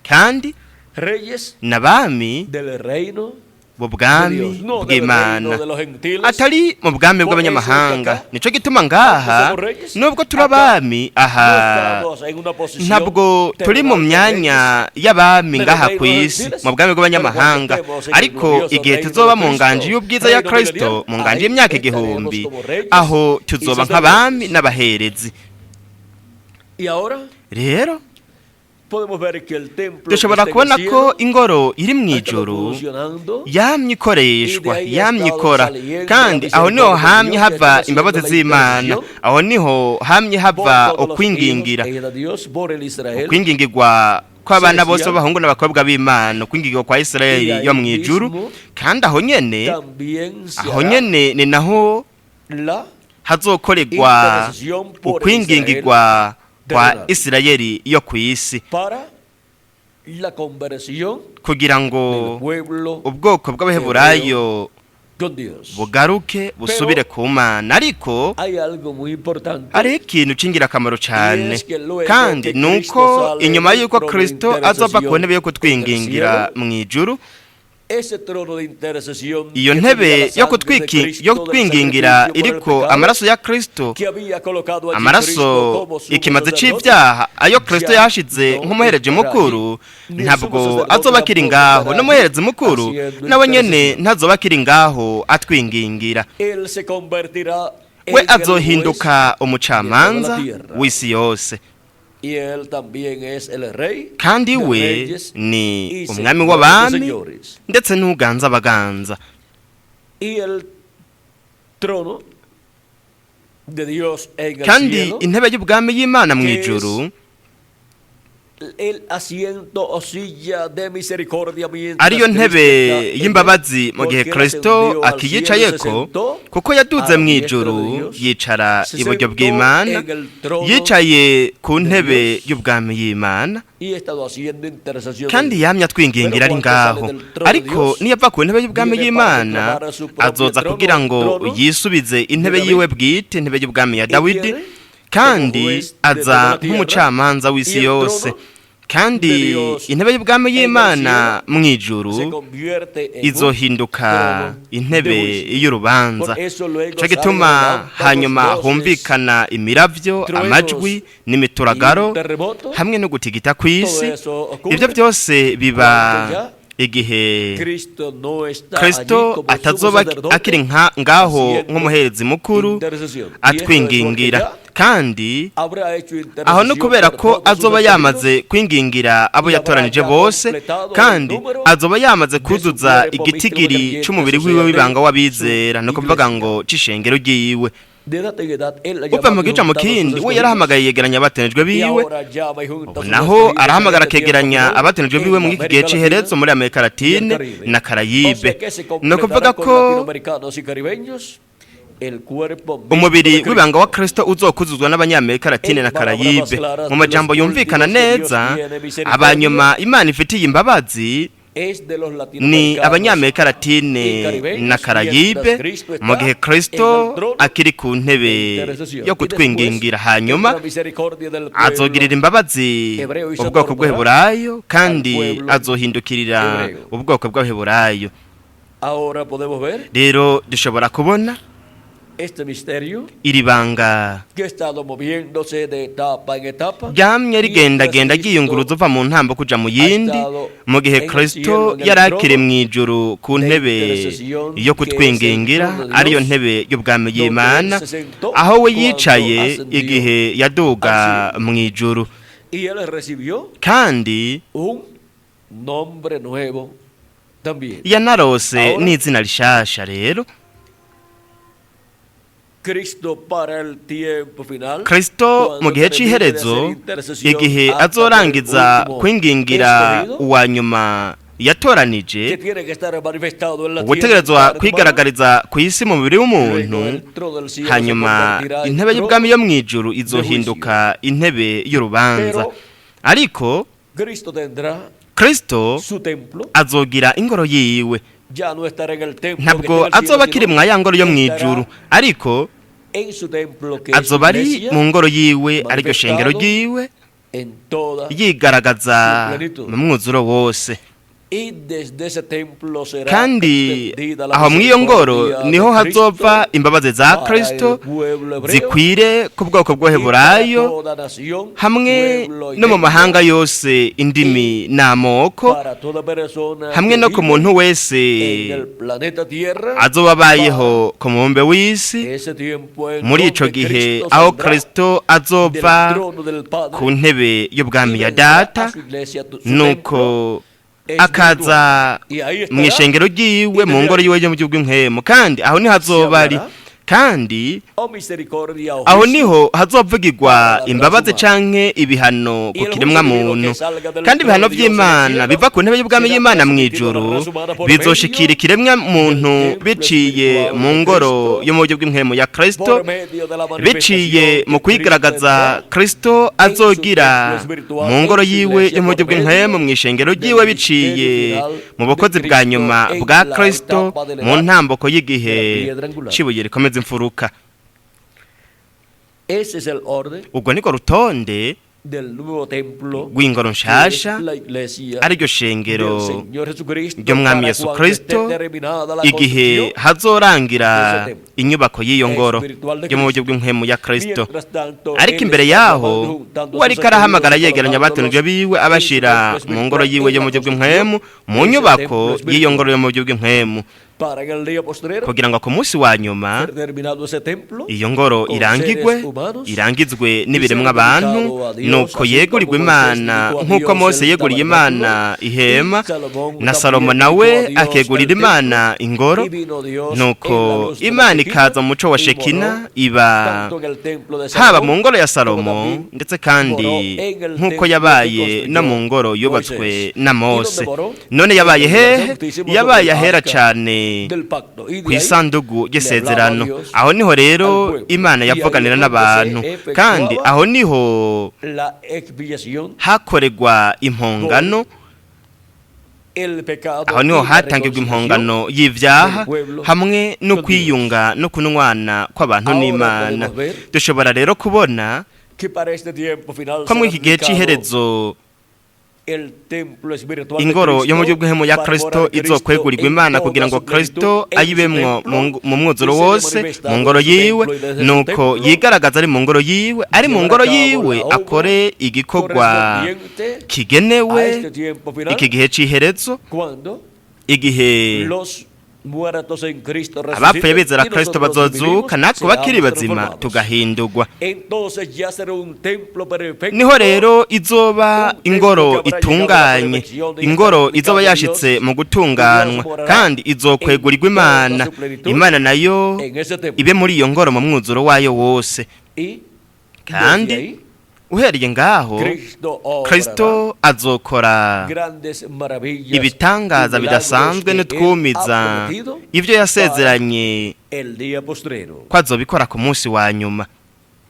kandi reyes n'abami del reino mu de bwami Dios, no del bw'Imana, reino de los gentiles. atari mu bwami Por eso bw'abanyamahanga. es que acá, Nico gituma ngaha somos reyes, nubwo turi acá abami no aha estamos en una posición ntabwo turi mu terrenal de myanya y'abami del ngaha reino ku de los isi, gentiles, mu bwami bw'abanyamahanga, pero cuando estemos en el ariko glorioso igihe reino tuzoba de mu nganji Cristo, y'ubwiza ya reino Kristo, milenial, mu nganji ahí y'imyaka estaremos igihumbi, como reyes aho y tuzoba sacerdotes. nk'abami n'abaherezi. Y ahora Rero podemos ver que el templo que dushobora está en el kubona ko cielo ingoro iri mu ha estado ijuru funcionando yamye ikoreshwa, Y de ahí ha yamye estado ikora, saliendo kandi la aho niho misericordia de hamye Dios que hava está imbabazi haciendo la z'Imana, intercesión aho niho hamye por hava todos los ukwingingira, hijos de Dios, por el Israel ukwingingirwa kw'abana bose Celestial. b'abahungu n'abakobwa b'Imana, ukwingingirwa kwa Y Isirayeli ahí yo mu ijuru. mismo Kandi aho nyene, también se aho hará nyene ni naho la hazokorerwa intercesión por ukwingingirwa kwa terrenal. Isirayeli yo ku isi, para la conversión kugira ngo del pueblo ubwoko bw'Abaheburayo con Dios. bugaruke busubire ku Mana. Ariko Hay algo muy importante hariho ikintu c'ingirakamaro cane, Y es que luego kandi que nuko Cristo sale inyuma del y'uko trono de Kristo azova ku intercesión ntebe yo kutwingingira en el cielo, mu ijuru, Ese trono de intercesión Iyo que ntebe tenía la yo sangre de kutwiki yo Cristo del kutwingingira sacrificio por el iriko pecado, amaraso ya Kristo, que había colocado allí Cristo amaraso como sumo ikimazi sacerdote, c'ivyaha ayo Kristo ya yashize no nk'umuhereje estará mukuru, allí, ni el sumo ntabwo sacerdote azoba akiri tampoco ngaho, estará allí n'umuherezi mukuru haciendo nawe nyene intercesión. ntazoba akiri ngaho atwingingira. Él se convertirá We en el juez azohinduka umucamanza de toda la tierra. w'isi yose. Y él también es el rey Kandi de we reyes ni y umwami señor de w'abami señores. ndetse n'uganza abaganza. Y el trono de Dios en el Kandi cielo, intebe y'ubwami y'Imana mu que es ijuru, el asiento o silla de misericordia mientras ariyo Cristo ntebe está en él, y'imbabazi mu gihe porque él Kristo ascendió al cielo y se akiyicayeko, sentó kuko yaduze a la mu diestra ijuru de Dios, yicara se iburyo sentó bw'Imana, en el trono yicaye ku de ntebe Dios y'ubwami y'Imana, y ha estado haciendo intercesión kandi de él. yamye atwingingira Pero ari cuando sale ngaho. del trono de Ariko Dios, niyo ava ku ntebe y'ubwami viene para y'Imana, reclamar a su propio azoza trono, kugira ngo trono yisubize intebe de David. yiwe bwite, intebe y'ubwami ya Y Dawidi, viene kandi como juez de toda aza la tierra, nk'umucamanza w'isi y el yose. trono Kandi de Dios intebe y'ubwami en el y'Imana cielo mu ijuru se convierte en un izohinduka trono de intebe juicio. y'urubanza. Por eso luego Ico salen gituma relámpagos, hanyuma voces, humvikana imiravyo, truenos amajwi y n'imituragaro un terremoto. hamwe no gutigita kw'isi. Todo eso ocurre Ivyo byose biba cuando ya igihe Cristo no está allí Kristo como sumo atazoba sacerdote akiri ngaho haciendo nk'umuherezi mukuru intercesión. Y esto es porque atwingingira. ya Kandi habrá hecho aho no intercesión kubera por ko todos sus azoba escogidos, yamaze kwingingira abo y habrá yatoranije ya bose, completado el kandi número azoba yamaze de su kuzuza cuerpo místico de igitigiri creyentes, c'umubiri o sea, wiwe de w'ibanga su w'abizera, no kuvuga iglesia. ngo c'ishengero ryiwe. De edad en edad, él ha Uva llamado mu y gice mu juntado a sus kindi, we escogidos, yarahamagaye yegeranya abateranijwe y biwe, ahora llama y junta ubu a sus naho escogidos en arahamagara este tiempo akegeranya final abateranijwe biwe en mu iki gihe América Latina c'iherezo muri Amerika y el Latine Caribe. na O Karayibe. sea que se Ni ukuvuga completará ko con latinoamericanos y caribeños el cuerpo místico umubiri de Cristo. w'ibanga wa Kristo uzokuzuzwa n'abanyamerika Latine En na palabras Karayibe. más claras, Mu majambo de los yumvikana últimos que Dios neza, tiene misericordia abanyuma Imana ifitiye imbabazi es de los ni latinoamericanos abanyamerika Latine y caribeños, na Karayibe, mientras Cristo está mu gihe en Kristo el trono akiri ku de ntebe intercesión. yo Y después kutwingingira. Hanyuma tendrá misericordia del pueblo azogirira imbabazi hebreo y se ubwoko tornará bw'Abaheburayo, kandi al pueblo azohindukirira hebreo. ubwoko bw'Abaheburayo. Ahora podemos ver Rero dushobora kubona este misterio iri banga que ha estado moviéndose de etapa en etapa ryamye mientras rigendagenda Cristo ryiyunguruza uva mu ntambo kuja mu ha yindi, estado mu gihe en el Kristo cielo, en el yari akiri trono mu ijuru ku de ntebe intercesión, yo que es el kutwingingira, trono de ariyo Dios, ntebe y'ubwami donde él y'Imana, se sentó aho we cuando yicaye ascendió igihe yaduga al cielo. mu ijuru. Y él recibió Kandi un nombre nuevo también. yanarose Ahora, n'izina rishasha. Rero Cristo para el tiempo final, Kristo mu cuando gihe termine de hacer c'iherezo, intercesión igihe hasta por el azorangiza último kwingingira escogido, uwa nyuma que yatoranije, tiene que estar manifestado en la tierra en ugutegerezwa carne humana, kwigaragariza ku isi mu mubiri luego w'umuntu, el trono del cielo se hanyuma convertirá en intebe trono y'ubwami yo mu ijuru de juicio. izohinduka intebe y'urubanza. Pero Ariko Cristo tendrá Kristo su templo, azogira ingoro yiwe, ya no estará en el templo que ntabwo está en el cielo, azoba akiri sino mwa ya ngoro yo mu estará ijuru, ariko en su templo que es su azoba ari iglesia, mu ngoro yiwe, ariryo shengero manifestado ryiwe, en toda yigaragaza su plenitud. mu mwuzuro wose. Y desde ese templo será Kandi extendida la aho mw'iyo ngoro misericordia niho de Cristo hazova imbabazi za para el Kristo pueblo hebreo zikwire ku bwoko y para bw'Abaheburayo, toda nación, hamwe pueblo y no mu lengua, mahanga yose, indimi n'amoko, para toda persona hamwe que no ku vive muntu wese en el planeta Tierra azoba abayeho ku mubumbe w'isi ese tiempo en muri ico donde gihe Cristo aho saldrá Kristo del azova trono del Padre ku ntebe y'ubwami y ya vendrá a Data, su iglesia, su nuko templo akaza espiritual. Y ahí mu estará ishengero ryiwe, mu ngoro yiwe yo mu gihugu nkemo, kandi aho niho azoba ari, kandi oh misericordia, oh aho juicio, niho hazovugirwa imbabazi canke ibihano ku kiremwa muntu. Kandi ibihano vy'Imana biva ku ntebe y'ubwami y'Imana mu ijuru bizoshikira ikiremwa muntu biciye mu ngoro yo mu buryo bw'impwemu ya Kristo, por medio de la biciye manifestación mu que Cristo kwigaragaza tendrá Kristo en su azogira templo espiritual, mu ngoro en su yiwe iglesia, yo mu buryo por bw'impwemu, medio mu ishengero del ryiwe, misterio biciye final mu de bukozi bwa Cristo nyuma en bwa la Kristo etapa de la mu edad ntambuko de la y'igihe piedra angular. cibuye rikomeza imfuruka. Ese es el orden Ubwo niko rutonde del nuevo templo, rw'ingoro que es nshasha, la iglesia ariryo shengero del Señor Jesucristo, ry'Umwami para Yesu cuando Kristo, esté terminada la igihe construcción. hazorangira inyubako y'iyo ngoro yo mu buryo bw'impwemu ya Kristo. Mientras tanto, Ariko él imbere está yaho, llamando, juntando we a sus ariko arahamagara, queridos, yegeranya abatonijwe colocándolos biwe, en su abashira templo mu ngoro espiritual, yiwe en yo la mu buryo construcción bw'impwemu, mu de ese nyubako templo y'iyo ngoro espiritual. yo mu buryo bw'impwemu, Para en el día postrero kugira ngo ku munsi wa nyuma ser terminado ese templo iyo ngoro con irangigwe, seres humanos, irangizwe n'ibiremwa abantu, nuko yegurirwe Imana nk'uko Mose yeguriye Imana ihema, na Salomo nawe akegurira Imana ingoro. y vino Dios en la Nuko luz de la Imana Shekinah ikaza mu muco wa y moró Shekina, iba tanto en el templo de haba Salomón mu ngoro ya como Salomo, también ndetse kandi moró en el nk'uko templo que yabaye no mu construyó ngoro yubatswe Moisés. na ¿Y dónde Mose. moró? None En yabaye el lugar hehe? santísimo sobre Yabaye el ahera arca cane, del pacto. Y ku de ahí isandugu le hablaba y'isezerano. Dios Aho niho rero al pueblo. Imana Y ahí yavuganira es donde n'abantu, se kandi efectuaba aho niho la expiación hakoregwa impongano, el pecado aho niho y la hatangirwa reconciliación impongano y'ivyaha del pueblo hamwe no con Dios. kwiyunga no kunwana kw'abantu Ahora n'Imana. podemos ver Dushobora rero kubona que para este tiempo final ko muri será iki gihe dedicado c'iherezo el templo espiritual de ingoro yo mu Cristo buryo bw'impwemu ya para Kristo morar Cristo izokwegurirwa en Imana, toda kugira ngo su plenitud Kristo en su ayibemwo templo mu mwuzuro y será wose mu manifestado ngoro en su yiwe. templo y desde su Nuko templo yigaragaza ari mu ngoro yiwe, ari mu llevar a ngoro cabo la yiwe, obra akore igikorwa correspondiente a kigenewe este tiempo final, iki gihe c'iherezo, cuando igihe los muertos en Cristo abapfuye resuciten bizera y Kristo nosotros los bazozuka, vivimos natwe seamos bakiri bazima transformados. tugahindurwa. Entonces ya será un templo perfecto, Niho rero izoba ingoro itunganye, ingoro izoba yashitse mu gutunganwa, kandi izokwegurirwa Imana. Imana nayo en ese templo. ibe muri iyo ngoro mu mwuzuro wayo wose. Y Kandi desde ahí, uhereye ngaho, Cristo obrará Kristo azokora grandes maravillas ibitangaza y milagros bidasanzwe que él n'utwumiza ha prometido ivyo yasezeranye para el día postrero. ko azobikora ku munsi wa nyuma.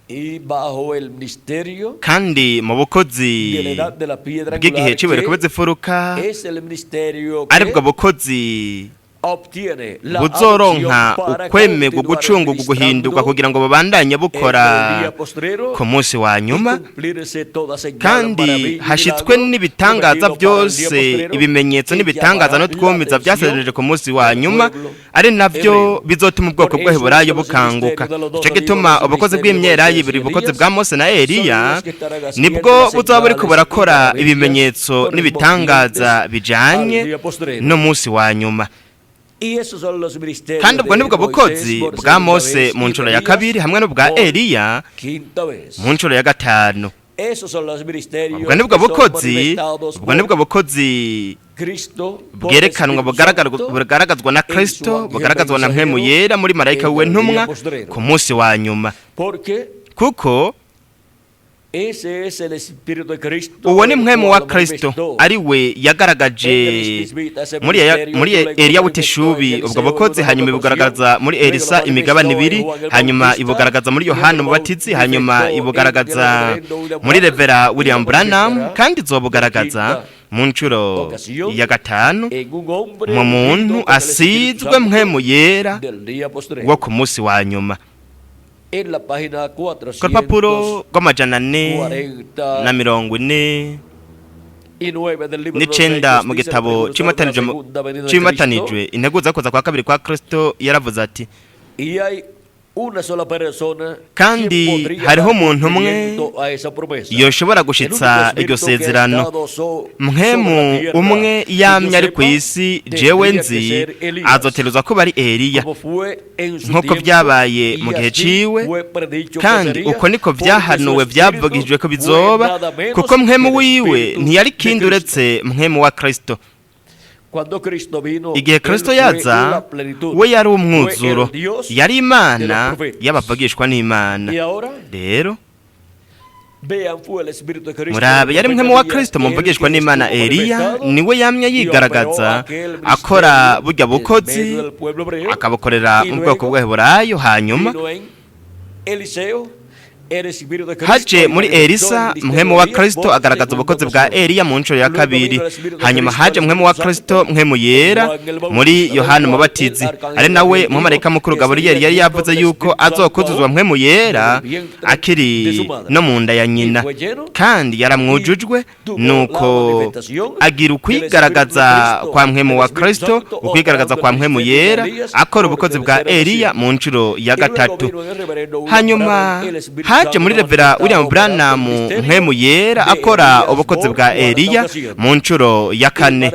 Y bajo el ministerio Kandi mu bukozi de la edad de la piedra bw'igihe angular, c'ibuye que rikubeze imfuruka, es el ministerio aribwo que bukozi obtiene la buzoronka adopción para ukwemerwa, continuar ugucungurwa, uguhindurwa, ministrando kugira ngo babandanye en bukora el día postrero ku munsi wa y nyuma, cumplirse toda señal, kandi maravilla y hashitswe milagro n'ibitangaza prometido para el día byose, postrero, ibimenyetso que n'ibitangaza llamará la n'utwumiza atención byasezereje ku munsi wa del nyuma, pueblo ari navyo hebreo. bizotuma ubwoko Por eso bw'Abaheburayo los bukanguka. ministerios de los dos Ico gituma olivos, los ubukozi ministerios de bw'imyelayo Moisés y ibiri, ubukozi Elías, bwa Mose na son Eliya, los que estarán haciendo nibwo las buzoba buriko señales y burakora maravillas ibimenyetso n'ibitangaza correspondientes bijanye al día postrero. n'umunsi wa nyuma. Y esos son los ministerios Kandi ubwo de nibwo Moisés bukozi por bwa segunda Mose vez mu y nshuro de ya Elías kabiri hamwe n'ubwa por Eliya quinta vez. mu nshuro ya gatanu. Esos son los ministerios Ubwo nibwo que son bukozi, manifestados ubwo por nibwo bukozi Cristo, por el bwerekanwa, Espíritu Santo, bugaragazwa na en su Kristo, ángel bugaragazwa na Mpwemu mensajero Yera muri marayika en wiwe el día ntumwa postrero. ku munsi wa nyuma. Porque Kuko ese es el Espíritu de Cristo, uwo ni el Mpwemu wa cual Kristo, manifestó ari we yagaragaje muri Eliya w'Itishubi ubwo bukozi, hanyuma ibugaragaza muri Elisa imigabane ibiri, hanyuma ibugaragaza muri Yohana Umubatizi, hanyuma ibugaragaza muri Revera William Branham, kandi izobugaragaza mu nshuro ya gatanu en un hombre mu muntu ungido con el Espíritu asizwe Santo Mpwemu Yera del día postrero. wo ku munsi wa nyuma. En la página Ku rupapuro rw'amajana 449 449 del libro de los Hechos, mu dice el gitabo precursor de la segunda venida de cimatanijwe Cristo, integuza yo kuza kwa kabiri kwa Kristo, yaravuze ati: y hay una sola persona Kandi quien podría hariho dar umuntu umwe cumplimiento a esa promesa. yoshobora El único gushitsa iryo espíritu que ha sezerano. estado Mpwemu sobre la tierra, umwe que yamye yo ari ku sepa, isi jewe tendría que nzi, ser Elías, azoterezwa kuba ari Eliya, como fue en su nk'uko tiempo, byabaye y mu gihe así ciwe, fue predicho que kandi sería, uko niko porque su vyahanuwe, espíritu vyavugijwe ko fue bizoba, nada menos kuko Mpwemu que el wiwe espíritu ntiyari de kindi Cristo. uretse Mpwemu wa Kristo. Cuando Cristo vino, Igihe él Kristo fue yaza, la plenitud, we yari fue umwuzuro, el Dios yari de los Imana profetas. y'abavugishwa n'Imana. Y ahora, Rero vean, fue el Espíritu de Cristo, murabe, el yari profeta Mpwemu wa Elías, Kristo el muvugishwa que n'Imana estuvo Eliya, manifestado niwe yamye y operó yigaragaza aquel akora ministerio burya en bukozi, medio del pueblo hebreo, akabukorera y mu bwoko luego bw'Abaheburayo, hanyuma vino en Eliseo Haje muri Elisa mpwemu wa Kristo agaragaza ubukozi bwa Eliya mu nshuro ya kabiri. Hanyuma haje mpwemu wa Kristo, mpwemu yera, muri Yohana Umubatizi, ari nawe mumarayika mukuru Gaburiyeli yari yavuze yuko azokuzuzwa mpwemu yera akiri no mu nda ya nyina, kandi yaramwujujwe. Nuko agira ukwigaragaza kwa mpwemu wa Kristo, ukwigaragaza kwa mpwemu yera, akora ubukozi bwa Eliya mu nshuro ya gatatu. Hanyuma haje muri Revera William Branham mpwemu yera akora ubukozi bwa Eliya mu nshuro ya kane.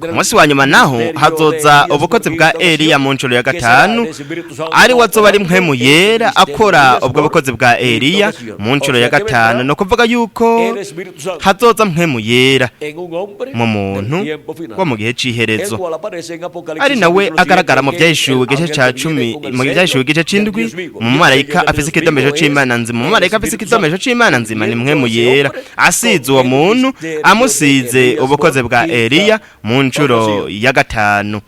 Ku munsi wa nyuma naho hazoza ubukozi bwa Eliya mu nshuro ya gatanu, ari wazoba ari mpwemu yera akora ubwo bukozi bwa Eliya mu nshuro ya gatanu. Ni ukuvuga yuko hazoza mpwemu yera mu muntu wo mu gihe c'iherezo, ari nawe agaragara mu Vyahishuwe igice ca 10, mu Vyahishuwe igice c'indwi, mu marayika afise ikidomesho c'Imana nzima. Mu marayika afise ikidomesho c'Imana nzima ni mpwemu yera asize uwo muntu, amusize ubukozi bwa Eliya mu nshuro ya gatanu.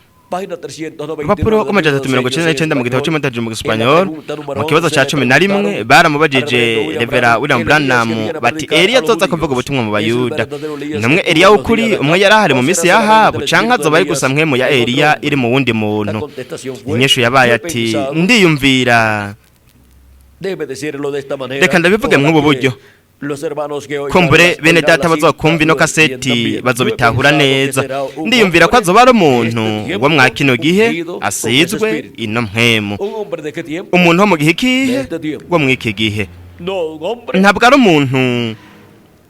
Urupapuro rw'399 mu gitabo c'Umutaji mu Gisipanyol, mu kibazo ca 11, baramubajije Revera William Branham bati: "Eliya azoza kuvuga ubutumwa mu Bayuda, ntumwe Eliya w'ukuri, umwe yari ahari mu minsi ya Ahabu, canke azoba ari gusa mpwemu ya Eliya iri mu wundi muntu?" Inyishu yabaye ati: "Ndiyumvira reka ndabivuge mw'ubu buryo, kumbure bene data bazokumva ino kaseti bazobitahura neza. Ndiyumvira ko azoba ari umuntu wo mwa kino gihe asizwe ino mpwemu." Umuntu wo mu gihe ikihe? Wo mw'iki gihe. Ntabwo ari umuntu,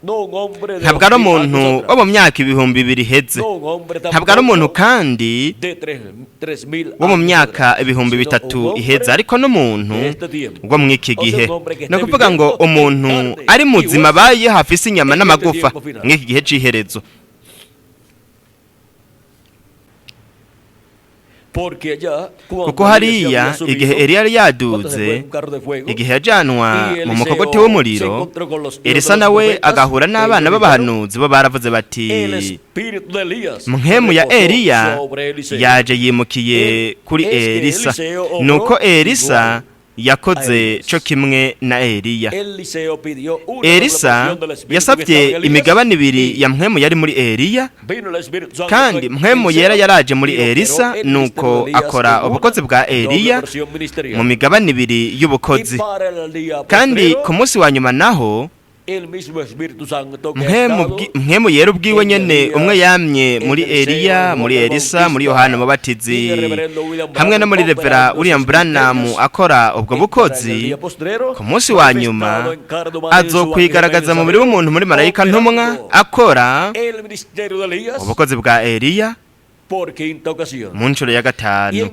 ntabwo ari umuntu wo mu myaka 2000 iheze, ntabwo ari umuntu kandi wo mu myaka 3000 iheze, ariko n'umuntu wo mw'iki gihe. Ni ukuvuga ngo umuntu ari muzima, abaye hafise inyama n'amagufa mw'iki gihe c'iherezo. Kuko hariya igihe Eliya yari yaduze, igihe yajanwa mu mukogote w'umuriro, Elisa nawe agahura n'abana b'abahanuzi, bo baravuze bati: "Mpwemu ya Eliya yaje yimukiye kuri Elisa." Nuko Elisa yakoze co kimwe na Eliya. Elisa yasabye imigabane ibiri ya mpwemu yari muri Eliya, kandi mpwemu yera yaraje muri Elisa, nuko akora ubukozi bwa Eliya mu migabane ibiri y'ubukozi. Kandi ku munsi wa nyuma naho mpwemu yera ubwiwe nyene, umwe yamye muri Eliya, muri Elisa, muri Yohana Mubatizi, hamwe no muri Revera William Branham akora ubwo bukozi, ku munsi wa nyuma azokwigaragaza mu mubiri w'umuntu muri marayika ntumwa akora ubukozi bwa Eliya mu nshuro ya gatanu.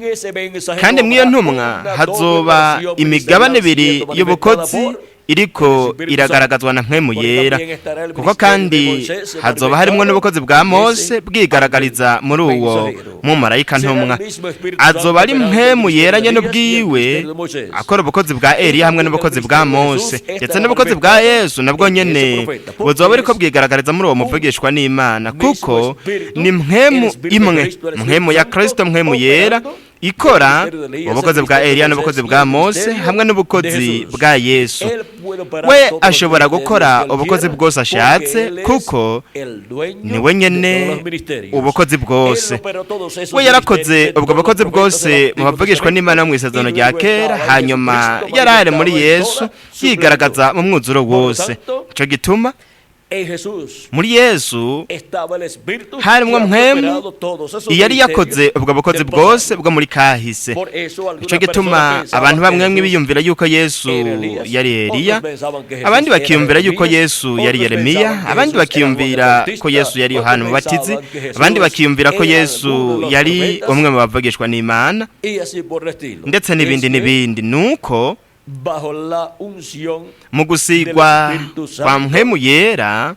Kandi mw'iyo ntumwa hazoba imigabane ibiri y'ubukozi iriko iragaragazwa na mpwemu yera, kuko kandi hazoba harimwo n'ubukozi bwa Mose bwigaragariza muri uwo mumarayika ntumwa. Azoba ari mpwemu yera nyene ubwiwe akora ubukozi bwa Eliya hamwe n'ubukozi bwa Mose, ndetse n'ubukozi bwa Yesu nabwo nyene buzoba buriko bwigaragariza muri uwo muvugishwa n'Imana, kuko ni mpwemu imwe, mpwemu ya Kristo, mpwemu yera ikora ubukozi bwa Eliya n'ubukozi bwa Mose hamwe n'ubukozi bwa Yesu. We ashobora gukora ubukozi bwose ashatse, kuko ni we nyene ubukozi bwose. We yarakoze ubwo bukozi bwose mu bavugishwa n'Imana mu Isezerano rya Kera, hanyuma yarari muri Yesu yigaragaza mu mwuzuro wose. Ico gituma muri Yesu harimwo mpwemu yari yakoze ubwo bukozi bwose bwo muri kahise. Ico gituma abantu bamwe biyumvira yuko Yesu yari Eliya, abandi bakiyumvira yuko Yesu yari Yeremiya, abandi bakiyumvira ko Yesu yari Yohana Umubatizi, abandi bakiyumvira ko Yesu yari umwe mu bavugishwa n'Imana, ndetse n'ibindi n'ibindi. Nuko mu gusigwa kwa mpwemu yera,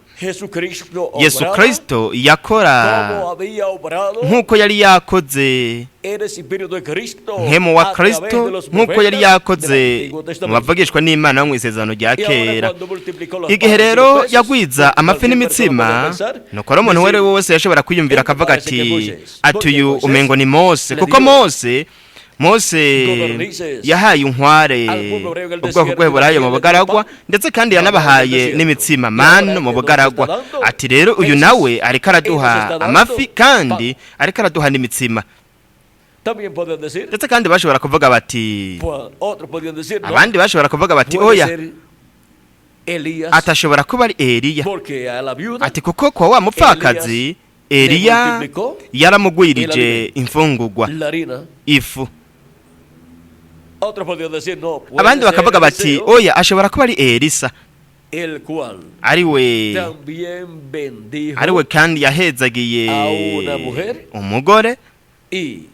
Yesu Kristo yakora nk'uko yari yakoze mpwemu wa Kristo, nk'uko yari yakoze mu bavugishwa n'Imana bo mu Isezerano rya Kera. Igihe rero yagwiza amafi n'imitsima, nuko rero umuntu uwo ari we wese yashobora kwiyumvira akavuga ati: "Uyu umengo ni Mose," kuko Mose Mose yahaye inkware ubwoko bw'Eburayo mu bugaragwa, ndetse kandi yanabahaye n'imitsima, manu, mu bugaragwa. Ati rero uyu nawe ariko araduha amafi kandi ariko araduha n'imitsima. También podían decir, Ndetse kandi bashobora kuvuga bati, otros podían decir, no, abandi bashobora kuvuga bati, puede oya, ser Elías, atashobora kuba ari Eliya. porque a la viuda Ati kuko kwa wa mupfakazi Eliya yaramugwirije imfungugwa, la harina. ifu. Otros podían decir, no, puede Abandi ser bakavuga bati, Eliseo, oya, ashobora kuba ari Elisa, el cual ariwe también bendijo ariwe kandi yahezagiye a una mujer umugore, y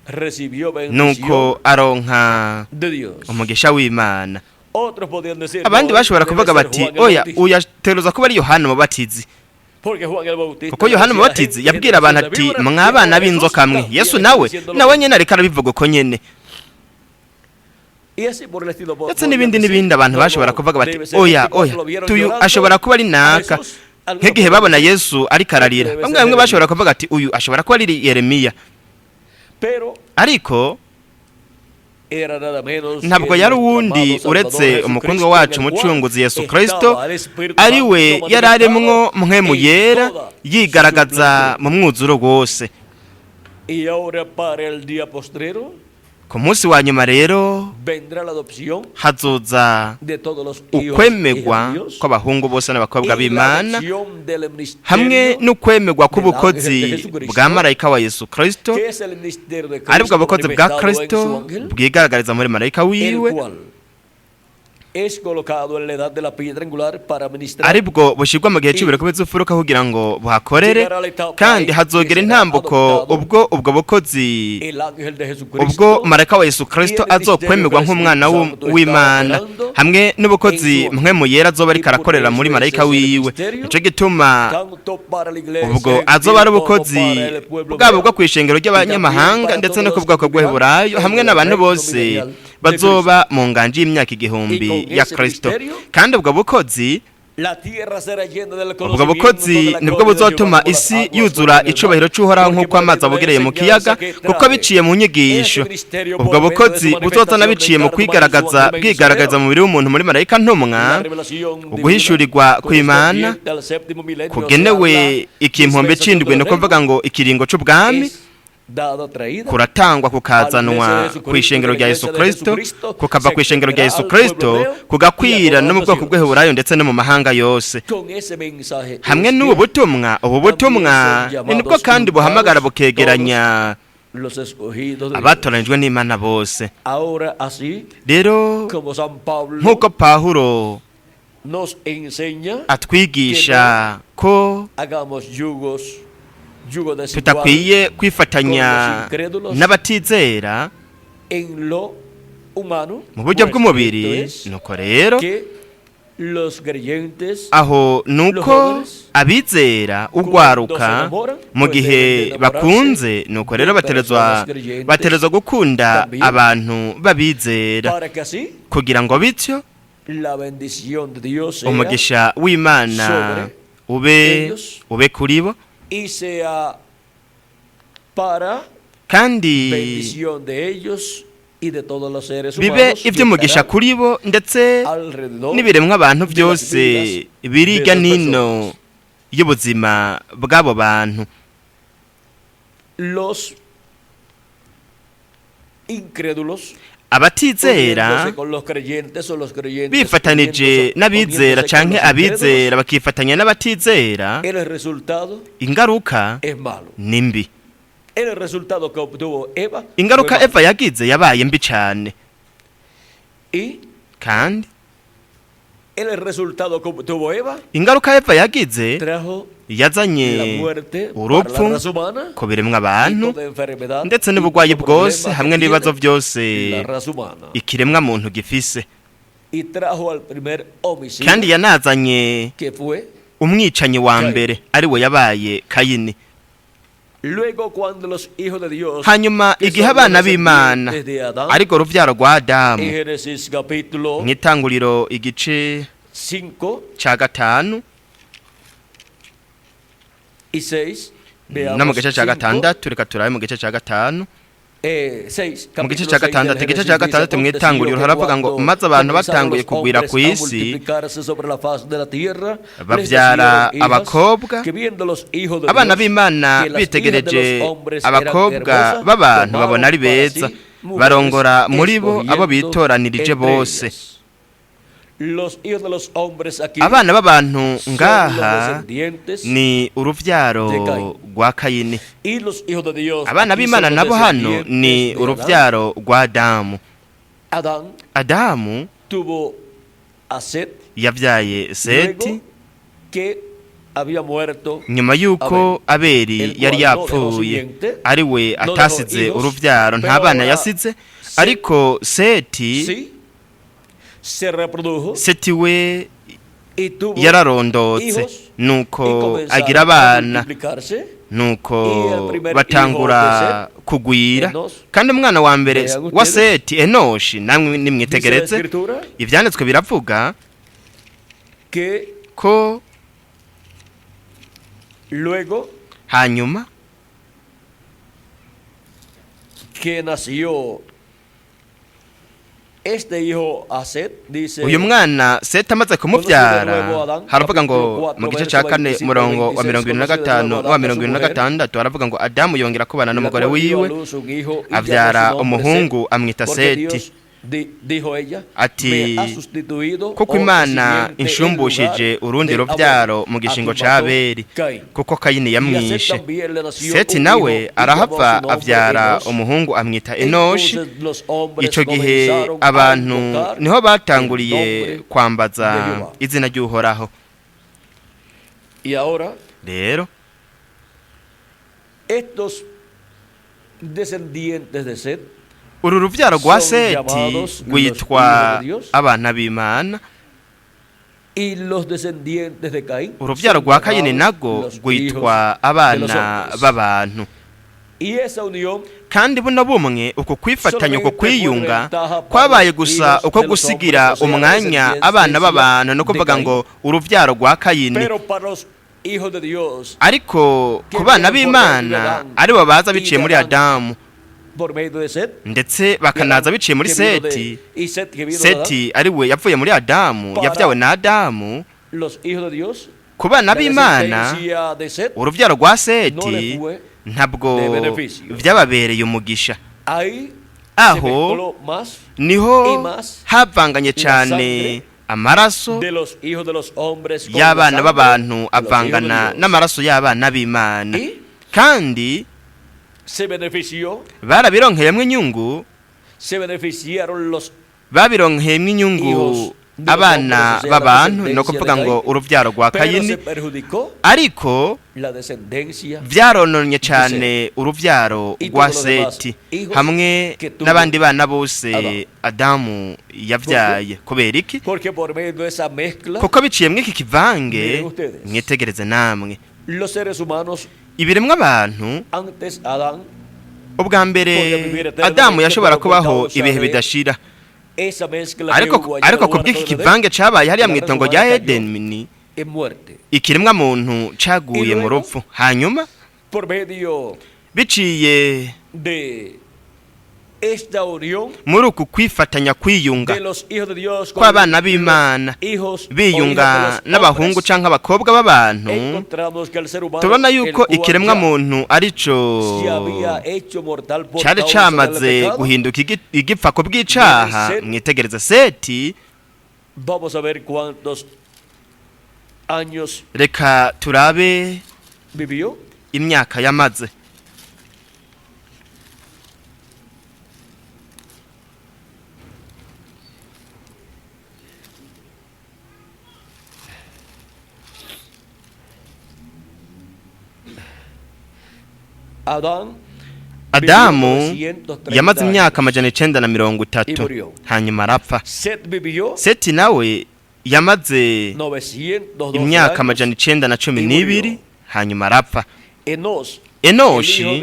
recibió bendición nuko aronka de Dios. umugisha w'Imana. Otros podían decir, Abandi no, bashobora debe kuvuga ser bati, Juan el oya, Bautista, uyateruza kuba ari Yohana Umubatizi, porque Juan el Bautista kuko Yohana decía a la Umubatizi gente, yabwira abantu "Gente ati, víbora", mwabana y b'inzoka mwe. Jesús Yesu también nawe está diciendo lo nawe mismo. nyene ariko arabivuga uko nyene. Y así por el estilo, Ndetse podían n'ibindi decir, n'ibindi, abantu no, bashobora no, kuvuga bati, debe ser oya, este, cuando oya, lo vieron tuyu llorando ashobora kuba ari a naka. Jesús, algunos Nk'igihe podían babona decir, Yesu ariko ararira, debe bamwe ser bamwe Jeremías. bashobora kuvuga ati, uyu ashobora kuba ari Yeremiya. Pero Ariko era nada menos ntabwo que yari nuestro uwundi amado Salvador uretse Jesucristo, umukundwa en wacu el cual umucunguzi Yesu estaba Kristo, el Espíritu ari we Santo yari arimwo manifestado Mpwemu en Yera toda su yigaragaza plenitud. mu mwuzuro wose. Y ahora para el día postrero Ku munsi wa nyuma rero vendrá la adopción hazoza de todos los hijos y ukwemegwa hijas de Dios kw'abahungu bose n'abakobwa y la b'Imana, adopción del ministerio, hamwe n'ukwemegwa del ángel de k'ubukozi Jesucristo, bwa marayika wa Yesu Kristo, que es el ministerio de aribwo Cristo bukozi bwa manifestado en Kristo su ángel, bwigaragariza muri marayika el wiwe, cual es colocado en la edad de la piedra angular para ministrar. Aribwo bushyirwa mu gihe cy'ibireko by'imfuruka kugira ngo buhakorere. Kandi hazogera intambuko ubwo ubwo bukozi, El ángel de ubwo Jesucristo marayika wa Yesu Kristo azokwemerwa nk'umwana w'Imana, hamwe n'ubukozi Mpwemu Yera azoba ariko arakorera muri marayika wiwe. Nico gituma tanto para la iglesia ubwo azoba ari ubukozi bwabo bwo kw'ishengero ry'abanyamahanga, ndetse no ku bwoko bw'Eburayo, hamwe n'abantu bose bazoba mu nganje y'imyaka 1000 ya Kristo. Kandi ubwo bukozi, La tierra será llena del ubwo conocimiento bukozi de la nibwo gloria de buzotuma Jehová como las isi aguas yuzura cubren el icubahiro mar. c'Uhoraho Porque nk'uko por amazi medio de abogereye mu enseñanza kiyaga, que kuko trae biciye mu nyigisho ese ministerio ubwo por medio de bukozi su buzozana manifestación biciye de mu encarno humano en su kwigaragaza ángel bwigaragaza mensajero, mu mubiri w'umuntu muri marayika ntumwa, la revelación divina uguhishurirwa kw'Imana correspondiente al séptimo milenio, o sea, kugenewe la ikimpombe dispensación c'indwi, del ni ukuvuga reino, ngo ikiringo c'ubwami, es dada, traída kuratangwa kukazanwa ku ishengero rya Yesu Kristo, kukava ku ishengero rya Yesu Kristo kugakwira no mu bwoko bw'Eheburayo ndetse no mu mahanga yose. Con ese mensaje Hamwe es n'ubu que butumwa, ubu butumwa ni nibwo kandi buhamagara bukegeranya los escogidos de Dios. abatoranijwe n'Imana bose. Ahora así Rero como San Pablo nk'uko Pawulo nos enseña atwigisha ko hagamos yugos, yugo desigual tutakwiye kwifatanya n'abatizera en lo humano, mu buryo pues, bw'umubiri, esto es nuko rero que los creyentes aho nuko abizera, ugwaruka, mu gihe bakunze, nuko rero baterezwa gukunda abantu babizera, para que así kugira ngo bityo la bendición de Dios sea umugisha w'Imana ube kuri bo, y sea para kandi bendición de ellos y de todos los seres bibe humanos que iby'umugisha estarán kuri bo ndetse alrededor n'ibiremwa abantu de las byose vidas biri de hirya esas n'ino personas. y'ubuzima bw'abo bantu. Los incrédulos Abatizera uniéndose con los creyentes o los creyentes bifatanije n'abizera uniéndose con canke los abizera incrédulos, bakifatanya n'abatizera, el resultado ingaruka es malo. ni mbi. El resultado que obtuvo Eva Ingaruka fue malo. Eva yagize yabaye mbi cane. Y Kandi el resultado que obtuvo Eva ingaruka Eva yagize trajo la yazanye muerte para urupfu la raza humana ku biremwa y abantu, toda enfermedad ndetse y n'uburwayi todo bwose problema hamwe que n'ibibazo tiene byose la raza humana. ikiremwa muntu gifise. Y trajo al primer homicida Kandi yanazanye que fue umwicanyi wa Kayini. mbere, ari we yabaye Kayini. Luego cuando los hijos de Dios Hanyuma que igihe son abana los b'Imana, descendientes de Adán, ariko uruvyaro rwa Adamu, en Génesis capítulo mu itanguriro igice 5 ca 5 y 6, no mu veamos gice ca 5 6, reka turabe mu gice ca 5. 6, Mu gice capítulo cya 6 del gatandatu, igice Génesis cya dice, gatandatu mu "Aconteció itanguriro que haravuga ngo cuando maze abantu comenzaron batanguye los kugwira hombres ku a isi multiplicarse sobre la faz de la tierra, les babyara nacieron hijas abakobwa. que viendo los hijos de Abana Dios, b'Imana que las hijas de bitegereje los hombres eran abakobwa hermosas, b'abantu tomaron babona ari para beza sí mujeres barongora muri bo abo escogiendo bitoranirije entre bose. ellas. Los hijos de los hombres aquí Abana b'abantu son los ngaha descendientes ni uruvyaro de Caín. rwa Kayini. Y los hijos de Dios Abana aquí b'Imana son los nabo hano descendientes ni de Adán. uruvyaro rwa Adamu. Adán Adamu tuvo a Set yavyaye Seti luego que había muerto nyuma y'uko Abeli El yari cual no dejó yapfuye, simiente, ari we no dejó atasize hijos, uruvyaro, nta pero bana ahora yasize. Set Ariko Seti, sí se reprodujo Seti we y tuvo yararondotse, hijos y nuko comenzaron agira a abana, multiplicarse. nuko Y el primer batangura hijo de kugwira. Enos, Kandi umwana wa mbere vean wa ustedes, Seti, Enoshi, namwe dice la nimwitegereze, escritura ivyanditswe biravuga que ko luego hanyuma que nació este hijo a Set, dice uyu mwana Seti amaze kumubyara, haravuga ngo mu gice cya kane murongo wa 75 wa 76, haravuga ngo Adamu yongera kubana la n'umugore cual dio a wiwe luz un hijo y llamó abyara su nombre umuhungu Set, amwita porque Seti, Dios, dijo ella, ati me ha sustituido kuko otra Imana simiente en inshumbushije lugar urundi de rubyaro Abel, mu a gishingo quien ca mató Abeli, Caín. kuko Kayini Y a Set yamwishe. también le nació Seti un nawe hijo y llamó su arahava nombre abyara Enos. umuhungu amwita Enoshi. Entonces los hombres Ico gihe comenzaron a abantu invocar niho el batanguriye nombre kwambaza de Jehová. izina ry'Uhoraho. Y ahora Rero estos descendientes de Set uru ruvyaro rwa son Seti llamados los rwitwa hijos de Dios. abana b'Imana. Y los descendientes de Caín Uruvyaro son rwa Kayini llamados narwo los hijos rwitwa de los abana hombres. b'abantu. Y esa unión Kandi buno bumwe, uko kwifatanya, uko solamente fue kwiyunga ventaja para kwabaye los gusa hijos uko de los gusigira hombres, o sea, la umwanya abana descendencia b'abantu, no de kuvuga Caín. ngo uruvyaro rwa Kayini. Pero para los hijos de Dios, Ariko que ku bana vienen por medio de b'Imana, Adán aribo baza y biciye de muri Adán Adamu por medio de Set, ndetse y bakanaza Adán biciye muri que vino de- Seti, y Set que vino de Adán, Seti ari we yavuye muri Adamu, para yavyawe na Adamu. los hijos de Dios, Ku bana la b'Imana, descendencia de Set uruvyaro rwa no le Seti fue ntabwo de beneficio. vyababereye umugisha. Ahí se Aho mezcló más niho y más havanganye la cane sangre amaraso de los hijos de los hombres con la y'abana sangre b'abantu de los hijos de avangana Dios. n'amaraso y'abana b'Imana. Y Kandi se benefició, barabironkeyemwo inyungu, se beneficiaron los babironkeyemwo inyungu hijos de los abana hombres, o sea, la b'abantu, no descendencia kuvuga de ngo Caín, uruvyaro rwa pero Kayini, se perjudicó ariko la descendencia vyarononye de Set cane uruvyaro y rwa todos los demás Seti hijos hamwe que tuvo n'abandi bana bose Adán. Adamu ¿Por qué? yavyaye. Kubera iki? Porque por medio de esa mezcla, Kuko biciye mw'iki kivange, miren ustedes, mwitegereze namwe, los seres humanos ibiremwa abantu antes Adán ubwa mbere podía vivir Adamu eternamente, yashobora pero por kubaho causa ibihe de bidashira, esa mezcla que ariko hubo allá en el ariko huerto kubw'iki del Edén, kivange cabaye hariya la raza mw'itongo rya humana cayó Edeni, en muerte. ikiremwa muntu Y caguye mu luego, rupfu. Hanyuma por medio biciye de esta unión muri uku kwifatanya, kwiyunga de los hijos de Dios con kw'abana los b'Imana hijos o hijas de biyunga los n'abahungu hombres, canke abakobwa b'abantu, encontramos que el ser humano, tubona el yuko cual ikiremwa ya muntu arico se había hecho mortal por cari causa del camaze pecado, guhinduka igipfa ku bw'icaha. miren Set, Mwitegereze Seti, vamos a ver cuántos años reka turabe vivió. imyaka yamaze. Adán vivió Adamu 930 yamaze imyaka años 930 y murió. hanyuma arapfa. Set vivió Seti nawe yamaze 912 imyaka años amajana icenda na cumi y n'ibiri murió. hanyuma arapfa. Enos Enoshi,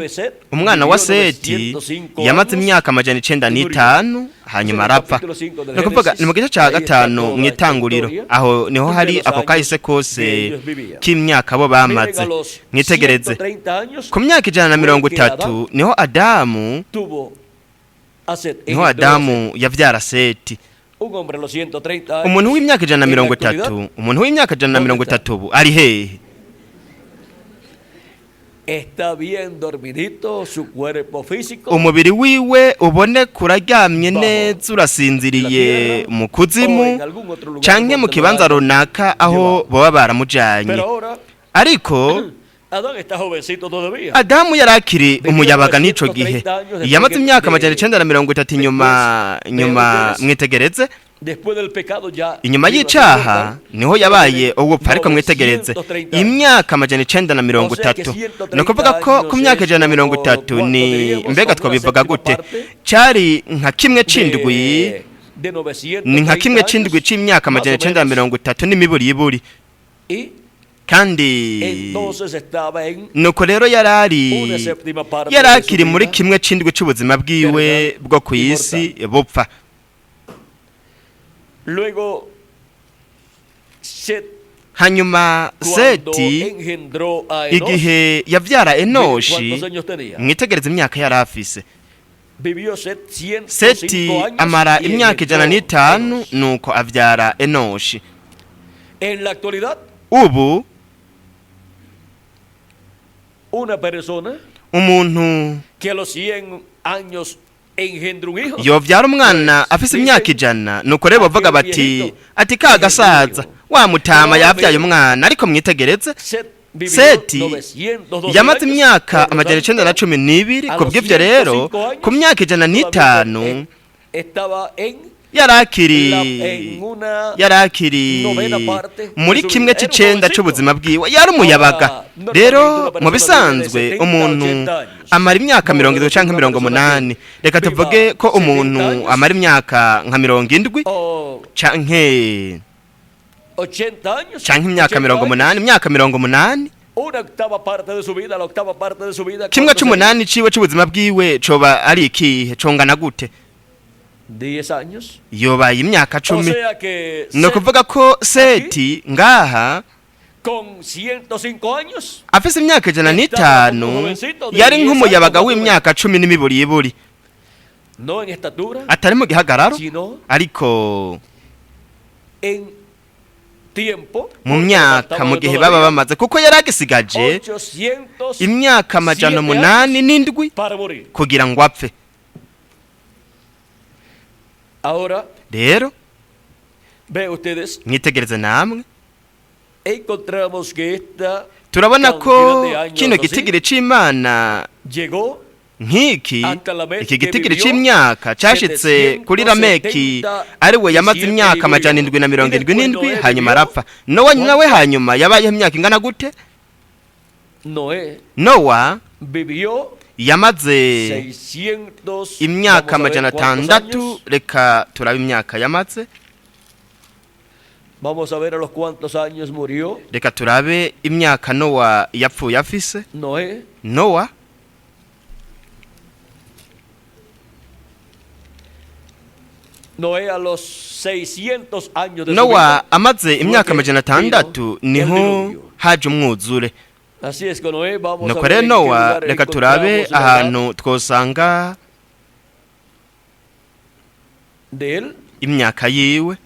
umwana wa Seti, yamaze imyaka 905, hanyuma arapfa. Ni ukuvuga ni mu gice cya 5 mu Itanguriro, aho niho hari ako kahise kose k'imyaka bo bamaze. Mwitegereze, ku myaka 130 niho Adamu yavyara Seti. Umuntu w'imyaka 130, umuntu w'imyaka 130 ubu ari hehe? Umubiri wiwe ubone kuraryamye neza, urasinziriye mu kuzimu canke mu kibanza runaka aho boba baramujanye. Ariko Adamu yari akiri umuyabaga n'ico gihe, yamaze imyaka 930 inyuma. Mwitegereze, inyuma y'icaha niho yabaye ubupfa. Ariko mwitegereze, imyaka 930, ni ukuvuga ko ku myaka 130 ni, mbega twabivuga gute, cari nka kimwe c'indwi, ni nka kimwe c'indwi c'imyaka 930 n'imiburiburi. Kandi nuko rero yari akiri muri kimwe c'indwi c'ubuzima bwiwe bwo ku isi bupfa. Hanyuma Seti, igihe yavyara Enoshi, mwitegereze imyaka yari afise. Seti amara imyaka 105, nuko avyara Enoshi. Ubu umuntu yovyara umwana afise imyaka 100, nuko rero bavuga bati ati ka gasaza wa mutama yavyaye umwana. Ariko mwitegereze, Seti yamaze imyaka 912. Kubw'ivyo rero ku myaka 105 yarakiri muri kimwe c'icenda c'ubuzima bwiwe, yari umuyabaga. Rero mu bisanzwe umuntu amara imyaka 70 canke 80. Reka tuvuge ko umuntu amara imyaka nka 70 canke imyaka 80, imyaka 80, kimwe c'umunani ciwe c'ubuzima bwiwe coba ari ikihe? Congana gute? Yobaye imyaka 10. Ni ukuvuga ko Seti ngaha afise imyaka 105 yari nk'umuyabaga w'imyaka 10 n'imiburiburi, atari mu gihagararo ariko mu myaka, mu gihe baba bamaze, kuko yari agisigaje imyaka 807 kugira ngo apfe. Rero mwitegereze namwe, turabona ko kino gitigiri c'Imana nk'iki, iki gitigiri c'imyaka cashitse kuri Lameki, ari we yamaze imyaka 777, hanyuma arapfa. Nowa nawe hanyuma yabayeho imyaka ingana gute? Nowa yamaze imyaka 600. Reka turabe imyaka yamaze. Reka turabe imyaka Nowa yapfuye afise. Nowa Nowa amaze imyaka 600 niho haje umwuzure. Nuko rero Nowa, reka turabe ahantu twosanga imyaka yiwe.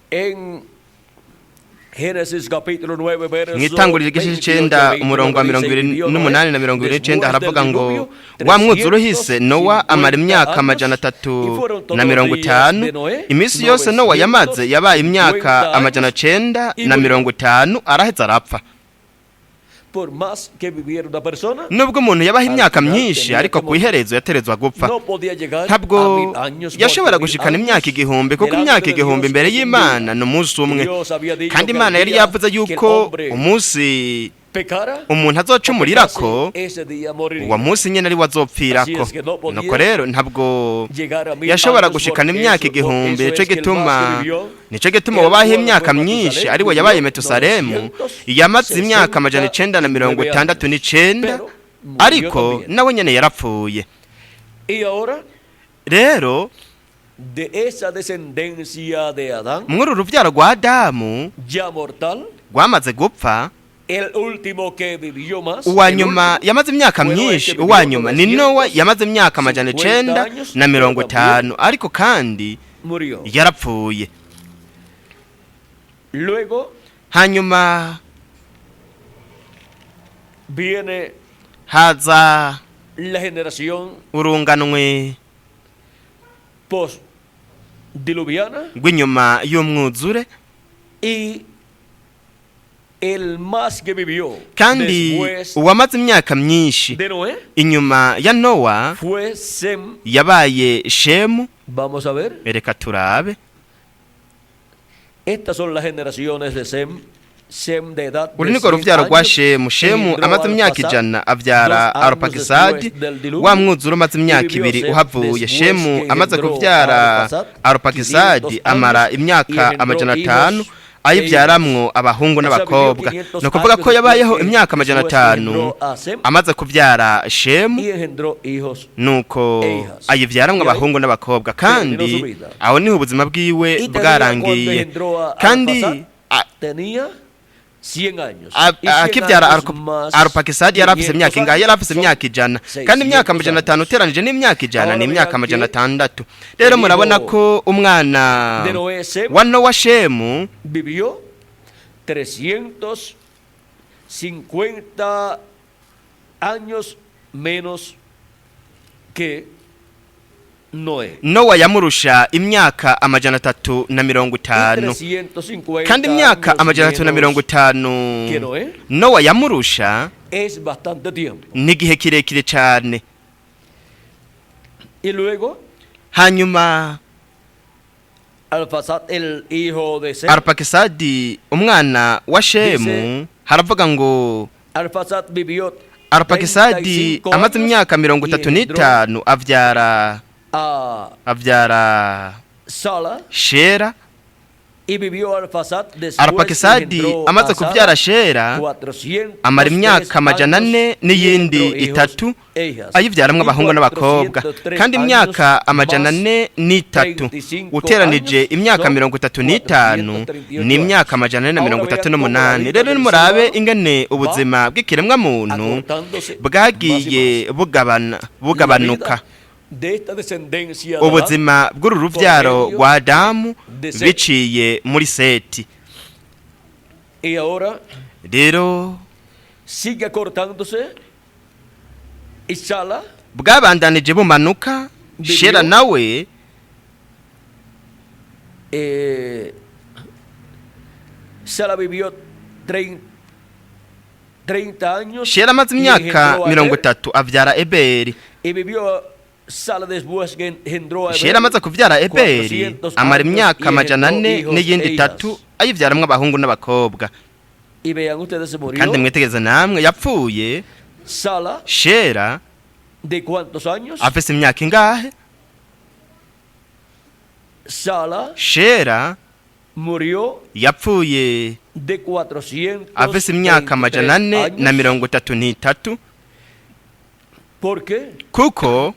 Mwitangurira igice c'icenda umurongo wa 28 na 29, haravuga ngo wa mwuzure uhise, Nowa amara imyaka 350. Iminsi yose Nowa yamaze yabaye imyaka 950, araheza arapfa. Nubwo umuntu yabaho imyaka myinshi, ariko ku iherezo yaterezwa gupfa. Ntabwo yashobora gushikana imyaka 1000, kuko imyaka 1000 imbere y'Imana ni umunsi umwe. Kandi Imana yari yavuze yuko umunsi umuntu azocumurirako, uwo munsi nyene ari wazopfirako. Nuko rero ntabwo yashobora gushikana imyaka 1000. Nico gituma wabaho imyaka myinshi ari we yabaye Metusalemu, yamaze imyaka 969. Murió Ariko también. nawe nyene yarapfuye. Y ahora, Rero de esa descendencia de Adán, muri uru rubyaro rwa Adamu ya mortal, rwamaze gupfa, el último que vivió más, uwa el nyuma último, yamaze imyaka fue Noé, myinshi, que vivió uwa nyuma ni Nowa, 950 yamaze imyaka 950 años, na mirongo pero también itanu, ariko kandi murió. yarapfuye. Luego Hanyuma viene haza la generación urunganwe post diluviana rw'inyuma y'umwuzure, y el más que vivió kandi después uwamaze imyaka myinshi de Noé inyuma ya Nowa fue Sem. yabaye Shemu. Vamos a ver. Reka turabe. Estas son las generaciones de Sem. Sem de edad Uru de niko 100 rubyaro rwa años Shemu. Shemu engendró amaze a imyaka Arfaxad 100 avyara 2 años Arupakisadi, después del diluvio, wa mwuzure umaze imyaka y vivió 2 Sem uhavuye. después Shemu que amaze engendró a kuvyara Arfaxad Arupakisadi 500 amara años y imyaka engendró 500, hijos e ayivyaramwo abahungu O sea, vivió n'abakobwa. 500 Ni ukuvuga ko años yabayeho después que- imyaka después que 500 engendró a Sem amaze kuvyara Shemu, y engendró hijos nuko e hijas. ayivyaramwo Y ahí abahungu n'abakobwa, terminó kandi su vida. aho niho ubuzima bwiwe Y tenía cuando bwarangiye. engendró a Kandi Arfaxad, tenía 100 años. A- Y 100 akivyara años Arko- más Arupakisadi yari afise 500 imyaka ingahe? Yari afise años imyaka son 100, kandi imyaka 600 500 años. uteranije n'imyaka 100 Ahora ni imyaka vean amajana que atandatu. Rero el murabona hijo ko umwana de Noé, Sem, wa Nowa Shemu vivió 350 años menos que Noé. Nowa yamurusha imyaka 350, Y 350 kandi imyaka años 350 menos que Noé Nowa yamurusha es bastante tiempo. ni igihe kirekire cyane. Y luego Hanyuma Alfasad, el hijo de Sem, Arupakisadi umwana wa Shemu Dice- haravuga ngo Arfaxad vivió Arupakisadi 35 amaze años imyaka mirongo y itatu engendró n'itanu avyara a avyara Sala, Shera. y vivió Arfaxad después que Arupakisadi engendró amaze a Sala kuvyara Shera 403 amara imyaka amajana años ane y n'iyindi engendró hijos itatu e hijas. ayivyaramwo Y abahungu n'abakobwa, 403 kandi años imyaka amajana más 403 35 uteranije años imyaka son 35 438 ni imyaka años. 438. Ahora vean Rero cómo la vida del nimurabe ser humano ingene va ubuzima bw'ikiremwa muntu acortándose más y bwagiye más. bugabana La bugabanuka. vida de esta descendencia de Adán Ubuzima bw'uru ruvyaro medio rwa Adamu de Seti. biciye muri Seti. Y ahora Rero sigue acortándose. Y Sala bwabandanije bumanuka. Vivió- Shera nawe Sala vivió 30 años Shera amaze y imyaka engendró a mirongo Eber, itatu avyara Eberi. y vivió Sala después que engendró a Eber Shera amaze kuvyara Eberi 400 amara años imyaka y amajana engendró ane hijos n'iyindi e itatu hijas. ayivyaramwo abahungu n'abakobwa. Y vean ustedes, se murió Kandi mwitegereze namwe, yapfuye Sala Shera de cuántos años? afise imyaka ingahe? Sala Shera murió yapfuye de afise imyaka amajana 433 ane na años. 33. Porque Kuko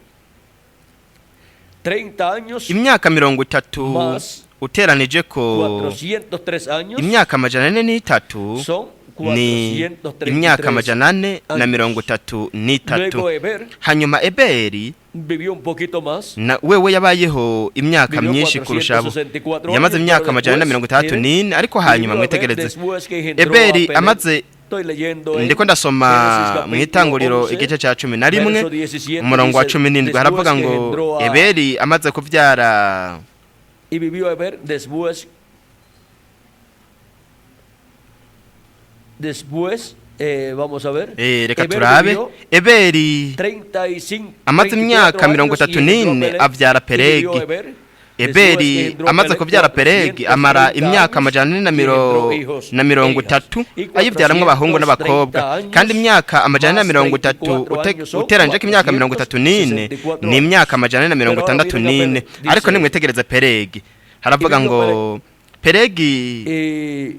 30 años imyaka 30 Más uteranije ko 403 años imyaka 403 son ni 433 imyaka amajana ane na años. 33. Luego Eber Hanyuma Eberi vivió un poquito más. na wewe yabayeho imyaka Vivió myinshi kurusha abo, 464 yamaze años, imyaka pero amajana ane na después, mirongo itandatu miren, n'ine. Ariko hanyuma vivió Eber mwitegereze después que engendró a Eberi Peleg. amaze Estoy leyendo en ndiko ndasoma Génesis mu capítulo itanguriro 11, igice ca 11, verso 17, umurongo wa dice, 17, después haravuga que ngo engendró a- Eberi amaze kuvyara y vivió Eber después vamos a ver, reka Eber turabe vivió Eberi 35 amaze 34 imyaka mirongo años itatu y engendró n'ine Peleg, avyara y vivió Pelegi. Eber después que Eberi engendró amaze Peleg kuvyara Pelegi amara 430 imyaka años amajana ane na y engendró hijos na e mirongo hijas. itatu Y ayivyaramwo abahungu 430 n'abakobwa. años Kandi imyaka amajana ane na más 30 34 años son uteranijeko imyaka 34 464 ni imyaka amajana ane na mirongo Pero ahora itandatu miren a n'ine. Peleg, Ariko dice, nimwitegereze Pelegi, haravuga y vivió ngo Pelegi eh,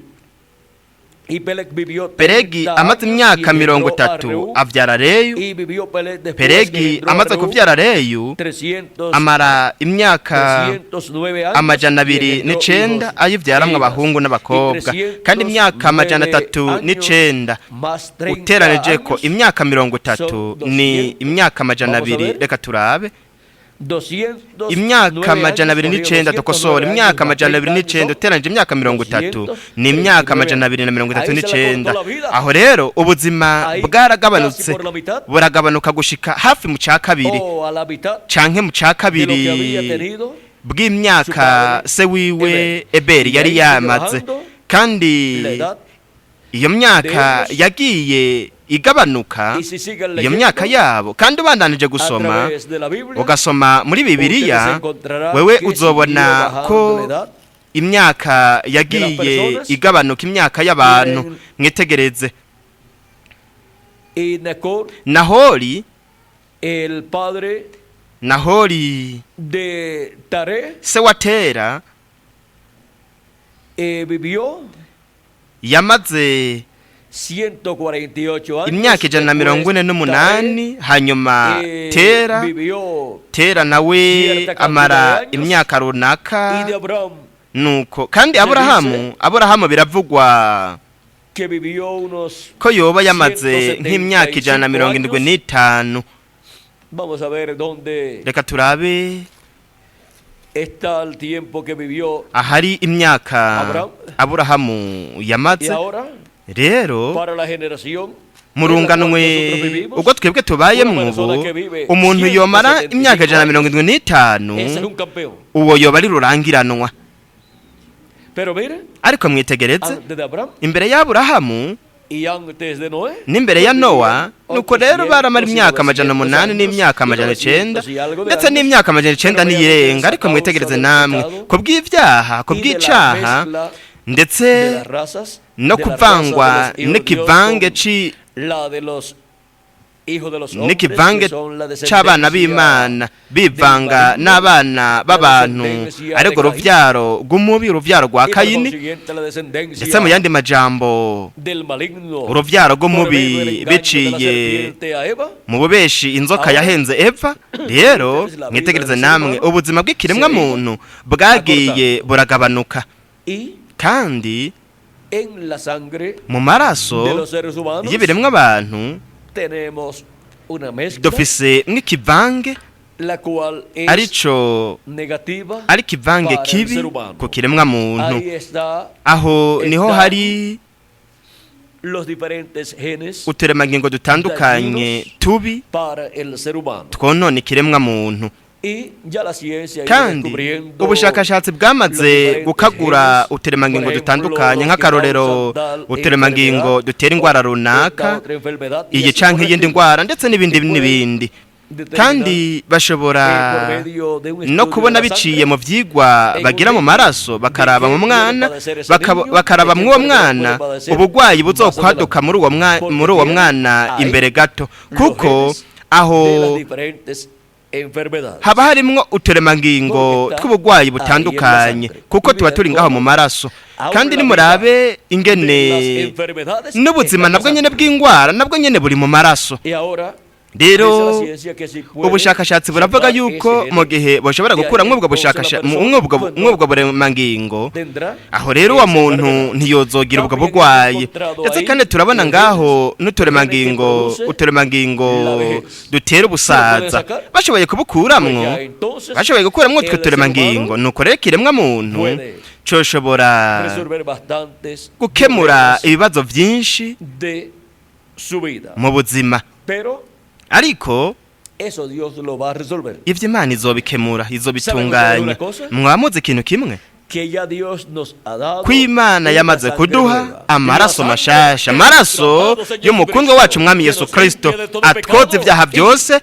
Y Peleg vivió Peregi 30 amaze años y imyaka mirongo engendró a itatu Reu. avyara Reyu. Y vivió Peleg después que Peregi engendró a amaze Reu kuvyara Reyu 300 amara imyaka 309 años amajana y abiri engendró n'icenda hijos ayivyaramwo e hijas. abahungu Y n'abakobwa. Kandi imyaka amajana 309 atatu años n'icenda más 30 uteranijeko años imyaka 30 son ni 200. imyaka amajana Vamos a abiri. ver. Reka turabe. 209 Imyaka amajana años, abiri corrijo, n'icenda, 209 dukosora años imyaka más amajana abiri 30 n'icenda años son uteranije imyaka 30 ni imyaka 239. Ahí se la cortó la vida. Aho rero ubuzima Ahí, bwaragabanutse, casi por la mitad. buragabanuka gushika hafi mu ca kabiri o a la mitad canke mu ca de lo que kabiri había tenido bw'imyaka su padre se wiwe Eber. Eberi Y yari ahí sigue yamaze. bajando Kandi la edad iyo myaka de ellos. yagiye igabanuka Y si siguen iyo leyendo myaka yabo. Kandi ubandanije a gusoma, través de la Biblia, ugasoma muri ustedes Bibiliya, encontrarán wewe que uzobona siguió bajando ko la edad imyaka yagiye personas. igabanuka, imyaka y'abantu. Miren. Mwitegereze. Y Nacor, Nahori, el padre Nahori de Taré, se wa Tera vivió yamaze 148 años. imyaka ijana na mirongo ine Después, n'umunani. Hanyuma Taré, Tera, vivió Tera nawe cierta cantidad amara de años. imyaka Y runaka. de Abraham, Nuko kandi Se Aburahamu, dice Aburahamu biravugwa que vivió unos, ko yoba yamaze 175 nk'imyaka ijana na mirongo indwi años. n'itanu. Vamos a ver dónde Reka turabe está el tiempo que vivió. ahari imyaka Abraham. Aburahamu Y yamaze. ahora, Rero para la generación mu en la cual runganwe nosotros vivimos, ubwo twebwe tubayemwo una ubu, persona que vive umuntu yomara 175 imyaka 175, ese es un campeón. uwo yoba ari rurangiranwa. Pero miren, Ariko mwitegereze, antes de Abraham imbere y'Aburahamu y antes de Noé, n'imbere ya pues Nowa, vivían nuko rero 800 baramara y imyaka amajana 900 umunani años n'imyaka y 900 900 y algo de ndetse años. n'imyaka 900 Pero vean n'iyirenga. ustedes, Ariko a causa mwitegereze del namwe, pecado ku bw'ivyaha, ku y de la bw'icaha mezcla ndetse de las razas, no de la raza de kuvangwa los hijos de Dios n'ikivange con ci la de los hijos de los hombres, n'ikivange que son la c'abana descendencia b'Imana bivanga del maligno, n'abana b'abantu, descendencia ariko de Caín. uruvyaro rw'umubi, uruvyaro rwa y por Kayini, consiguiente la descendencia ndetse mu yandi majambo del maligno, uruvyaro por rw'umubi medio del engaño de la biciye serpiente a Eva. mu bubeshi inzoka yahenze Eva. Rero mwitegereze namwe, ubuzima bw'ikiremwa muntu bwagiye buragabanuka. Y Kandi en la sangre mu maraso de los seres humanos y'ibiremwa abantu tenemos una mezcla, dufise nk'ikivange la cual es arico negativa ari ikivange para el kibi ser humano. ku kiremwa muntu. Ahí está Aho niho está hari los diferentes genes uturemangingo dutandukanye tubi para el ser humano. twonona ikiremwa muntu. Y ya la ciencia ha ido Kandi descubriendo ubushakashatsi los bwamaze diferentes gukagura genes, uturemangingo por ejemplo, dutandukanye, los que nk'akarorero causan tal uturemangingo enfermedad dutera o indwara esta runaka, otra enfermedad, y iyi así canke por el iyindi estilo. ndwara ndetse n'ibindi Y pueden n'ibindi. determinar, Kandi bashobora por medio de un no estudio kubona de la biciye sangre, mu vyigwa en bagira un mu niño, maraso, bakaraba de mu qué puede mwana, padecer ese niño, bakaraba de qué mw'uwo enfermedad mwana puede padecer ubugwayi más buzokwaduka adelante. muri uwo Porque muri uwo tiene mwana ahí imbere gato, los kuko genes aho de las diferentes enfermedades. haba harimwo uturemangingo Porque está tw'ubugwayi ahí en la butandukanye, sangre. kuko Y tuba miren turi ngaho mu cómo maraso. aún Kandi la nimurabe vida ingene de las enfermedades n'ubuzima está en la nabwo nyene sangre. bw'ingwara nabwo nyene buri mu maraso. Y ahora Rero dice la ciencia que si puede ubushakashatsi buravuga sacar yuko ese gen mu gihe bashobora de ahí, gukura mwubwo entonces la bushakasha persona, mwubwo pues, no mwubwo buremangingo, tendrá aho rero uwo esa muntu enfermedad. ntiyozogira ubwo También hemos burwayi. encontrado Ndetse ahí kandi turabona los ngaho genes, n'uturemangingo genes que produce uturemangingo la vejez. dutera Se lo pueden ubusaza. sacar. Bashoboye kubukuramwo, Pues ya entonces bashoboye gukuramwo utwo el ser turemangingo, humano nuko rero ikiremwa muntu puede coshobora resolver bastantes gukemura problemas ibibazo vyinshi de su vida. mu buzima. Pero Ariko eso Dios lo va a resolver. ivyo Imana izobikemura, izobitunganya. Sabe cosa? Mwamuze ikintu kimwe, Que ya Dios nos ha dado ko Imana una yamaze sangre kuduha nueva. amaraso Y la mashasha, sangre de amaraso nuestro amado Señor y'umukundwa Jesucristo, wacu Umwami que Yesu nos Kristo, limpia de todo atwoza pecado ibyaha y byose.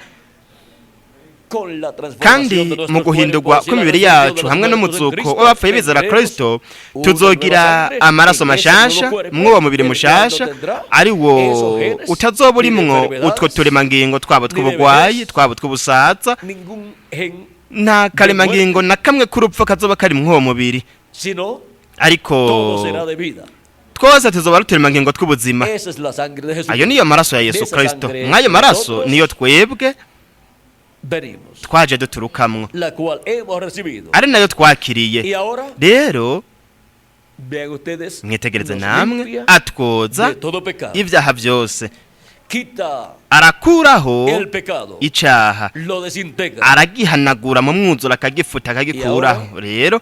con la transformación Kandi de mu nuestros guhindurwa cuerpos y la kw'imibiri resurrección de yacu los hamwe muertos en n'umuzuko Cristo, w'abapfuye bizera tendremos Kristo, una tuzogira nueva sangre amaraso en ese mashasha nuevo cuerpo, mw'uwo mubiri el cual no mushasha, tendrá ari wo esos genes, utazoba ni de urimwo enfermedades, utwo turemangingo twabo ni de tw'ubugwayi, vejez, twabo tw'ubusaza, ningún gen nta karemangingo na kamwe k'urupfu kazoba kari mw'uwo mubiri, sino ariko todo será de vida. Twose tuzoba ari uturemangingo tw'ubuzima. Esa es la sangre de Ayo Jesucristo. niyo maraso ya Yesu Esa Kristo. sangre Mw'ayo maraso nosotros niyo twebwe venimos, twaje duturukamwo, la cual hemos recibido. ari nayo twakiriye. Y ahora, Rero vean ustedes, mwitegereze nos namwe, limpia atwoza de todo pecado. ibyaha byose. Quita Arakuraho el pecado, icaha, lo desintegra. aragihanagura mu mwuzura, akagifuta, akagikuraho. Rero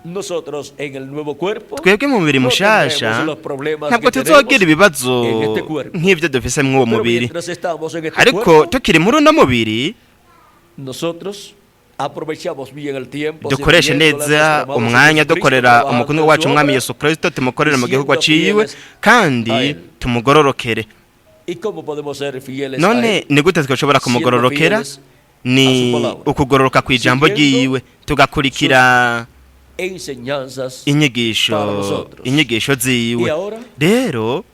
Nosotros en el nuevo cuerpo twebwe mu mubiri no mushasha tendremos los problemas ntabwo que tuzogira tenemos ibibazo en este cuerpo. nk'ibyo dufise mw'uwo Pero mubiri. mientras estamos en este Ariko cuerpo, tukiri muri uno mubiri, nosotros aprovechamos bien el tiempo dukoreshe sirviéndole a neza nuestro amado umwanya, Señor Jesucristo, dukorera trabajando umukundwa en wacu su umwami obra. Yesu Kristo, tumukorere mu gihugu Siendo aciwe fieles kandi a él. Tumugororokere. ¿Y cómo podemos ser fieles a None él? ni gute twashobora kumugororokera? Siendo fieles Ni a su palabra. ukugororoka ku ijambo Siguiendo ryiwe, tugakurikira enseñanzas inyigisho para nosotros. inyigisho ziwe. Y ahora, Rero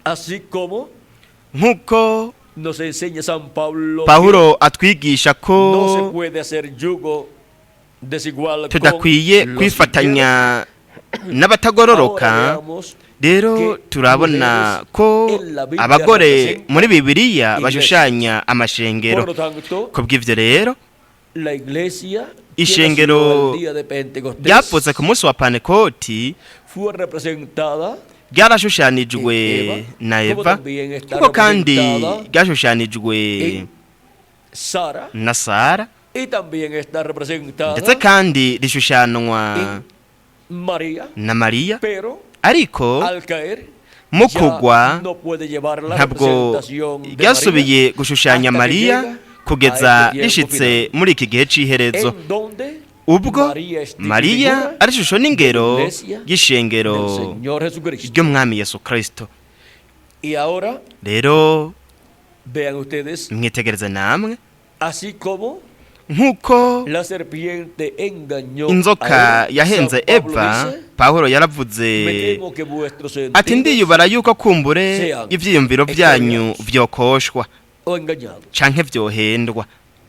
así como nk'uko nos enseña San Pablo Pawulo atwigisha que no se ko puede hacer yugo desigual con tudakwiye los kwifatanya infieles. n'abatagororoka, Ahora veamos rero que turabona mujeres ko en la Biblia abagore representan muri Bibiliya iglesias. bashushanya amashengero. Por lo tanto, Ku bw'ivyo rero, la iglesia que ishengero nació el día de Pentecostés ryavutse ku munsi wa Pantekoti fue representada ryarashushanijwe en Eva, na como Eva, también está kuko kandi representada ryashushanijwe en Sara na Sara, y también está representada ndetse kandi rishushanwa en María, na Mariya. pero Ariko al caer mu ya kugwa no puede llevar la ntabwo representación de María ryasubiye gushushanya hasta que Mariya llega kugeza a este tiempo rishitse final, muri iki gihe c'iherezo, en donde ubwo María es tipo y Mariya figura ari ishusho n'ingero de la iglesia y'ishengero del Señor Jesucristo. ry'umwami Yesu Kristo. Y ahora Rero vean ustedes, mwitegereze namwe, así como nk'uko la serpiente engañó a inzoka Eva, yahenze San Pablo Eva, dice, Pawulo yaravuze me temo que vuestros ati sentidos ndiyubara yuko kumbure sean ivyiyumviro vyanyu extraviados vyokoshwa o engañados. canke vyohendwa.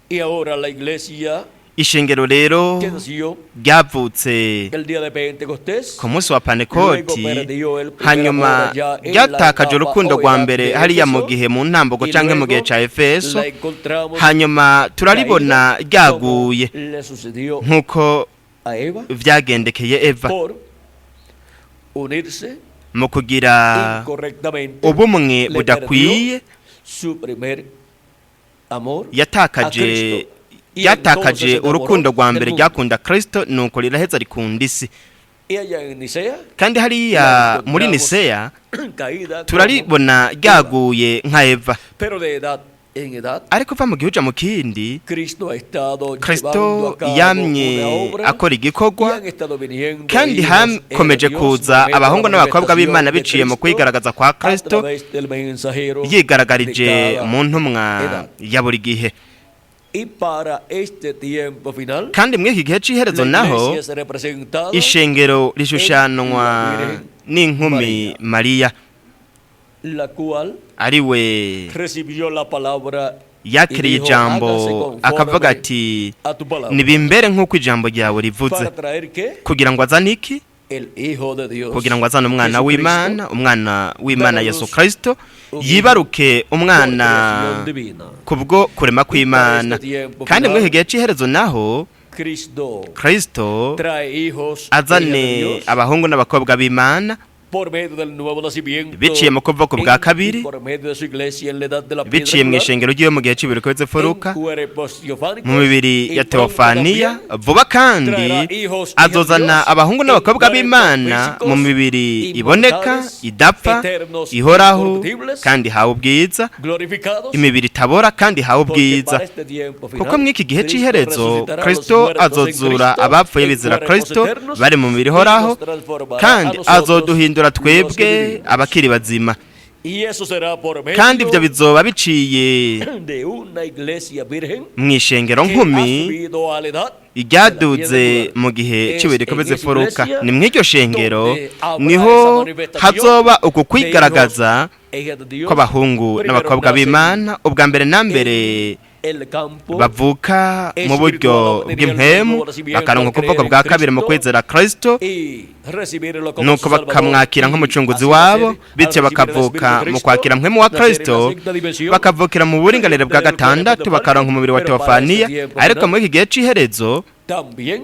Y ahora la iglesia Ishengero rero que nació ryavutse el día de Pentecostés, ku munsi wa luego Pantekoti, perdió el primer hanyuma amor allá en la ryatakaje etapa urukundo o rwa edad mbere de hariya mu Éfeso, gihe mu ntambuko y canke mu gihe luego ca Efeso, la encontramos hanyuma turaribona caída como ryaguye le sucedió nk'uko a Eva vyagendekeye Eva por unirse mu kugira incorrectamente, ubumwe le budakwiye. perdió su primer amor a Yatakaje Cristo y ryatakaje entonces se enamoró urukundo rwa del mbere mundo. ryakunda Kristo, nuko riraheza rikunda isi. Y allá en Nicea Kandi hariya la muri encontramos Niseya caída como turaribona Eva. ryaguye nka Eva. Pero de edad en edad Ariko uva mu gihe uja mu kindi, Cristo ha estado llevando Kristo a cabo yamye una obra akora y igikorwa, han estado viniendo kandi hijos e hijas hakomeje de Dios kuza por medio de la abahungu n'abakobwa manifestación b'Imana de biciye mu Cristo kwigaragaza kwa a Kristo través del mensajero de yigaragarije cada mu ntumwa edad. ya buri gihe. Y para este tiempo final, Kandi muri iki gihe c'iherezo la naho, iglesia es representada ishengero en rishushanwa la Virgen n'inkumi María, Mariya, la cual ariwe recibió la palabra y yakiriye dijo, ijambo hágase conforme akavuga ati a tu palabra. nibimbere nk'uko ijambo ryawe rivuze. ¿Para traer qué? Kugira ngo azane iki? El Hijo de Dios, Kugira ngo azane umwana Jesucristo, w'Imana, umwana w'Imana dar a Yesu luz Kristo, un hijo yibaruke por umwana creación divina. kubwo kurema Y para kw'Imana. este tiempo Kandi muri final, iki gihe c'iherezo naho, Cristo Kristo trae hijos e hijas de azane Dios abahungu n'abakobwa b'Imana por medio del nuevo nacimiento biciye mu kuvuka bwa en- y kabiri, por medio de su iglesia en la edad de la piedra biciye mu angular, ishengero ry'iwe mu gihe c'ibiriko by'imfuruka, en cuerpos teofánicos, mu mibiri y ya pronto teofaniya. también Vuba kandi traerá hijos, hijas de azozana Dios abahungu en n'abakobwa cuerpos b'Imana físicos, mu mibiri iboneka, inmortales, idapfa, eternos, ihoraho incorruptibles, kandi ihawe ubwiza, glorificados, imibiri itabora kandi ihawe porque ubwiza, para este tiempo kuko final muri iki gihe Cristo c'iherezo resucitará a los Kristo muertos en azozura Cristo abapfuye en bizera cuerpos Kristo eternos bari mu mibiri y ihoraho, nos transformará a kandi nosotros azoduhindura los que twebwe vivimos. abakiri bazima. Y eso será por Kandi ibyo medio bizoba biciye de una iglesia virgen mu ishengero que ha nkumi subido a la edad de la piedra ryaduze angular. mu gihe Es cy'ibuye rikomeza en esa imfuruka. iglesia Ni mw'iryo shengero donde habrá niho esa manifestación hazoba uku de hijos kwigaragaza e hijas de Dios. kw'abahungu Primero n'abakobwa nacen b'Imana, ubwa mbere na mbere en el campo Bavuka mu buryo bw'impemu, bakaronka ukuvuka bwa kabiri mu kwizera Kristo, y recibirlo como nuko su Salvador, bakamwakira y nk'umucunguzi así wabo, nacer, al bityo recibir el bakavuka Espíritu de mu Cristo, kwakira mpwemu wa nacer en la Kristo, sexta dimensión, bakavukira mu buringanire bwa tener el cuerpo gatandatu, teofánico, bakaronka umubiri wa pero para teofaniya. este tiempo Ariko final, muri iki gihe c'iherezo, también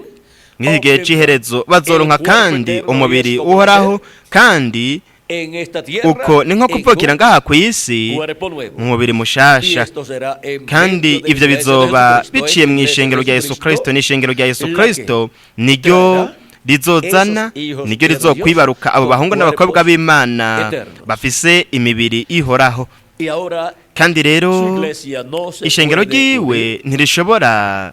nk'iki gihe obtendrán c'iherezo, bazoronka el cuerpo kandi eterno y umubiri es como uhoraho, nacer kandi en esta tierra uko ni nko en kuvukira un ngaha ku isi cuerpo nuevo. mu mubiri Y mushasha. esto será en Kandi medio de ivyo la iglesia de bizoba Jesucristo, biciye es mu la iglesia ishengero de rya Yesu Kristo. N'ishengero rya Yesu la Kristo niryo traerá rizozana, esos hijos niryo de Dios rizokwibaruka abo con bahungu n'abakobwa cuerpos b'Imana eternos. bafise imibiri ihoraho. Y ahora Kandi rero su iglesia no se ishengero puede ryiwe unir ntirishobora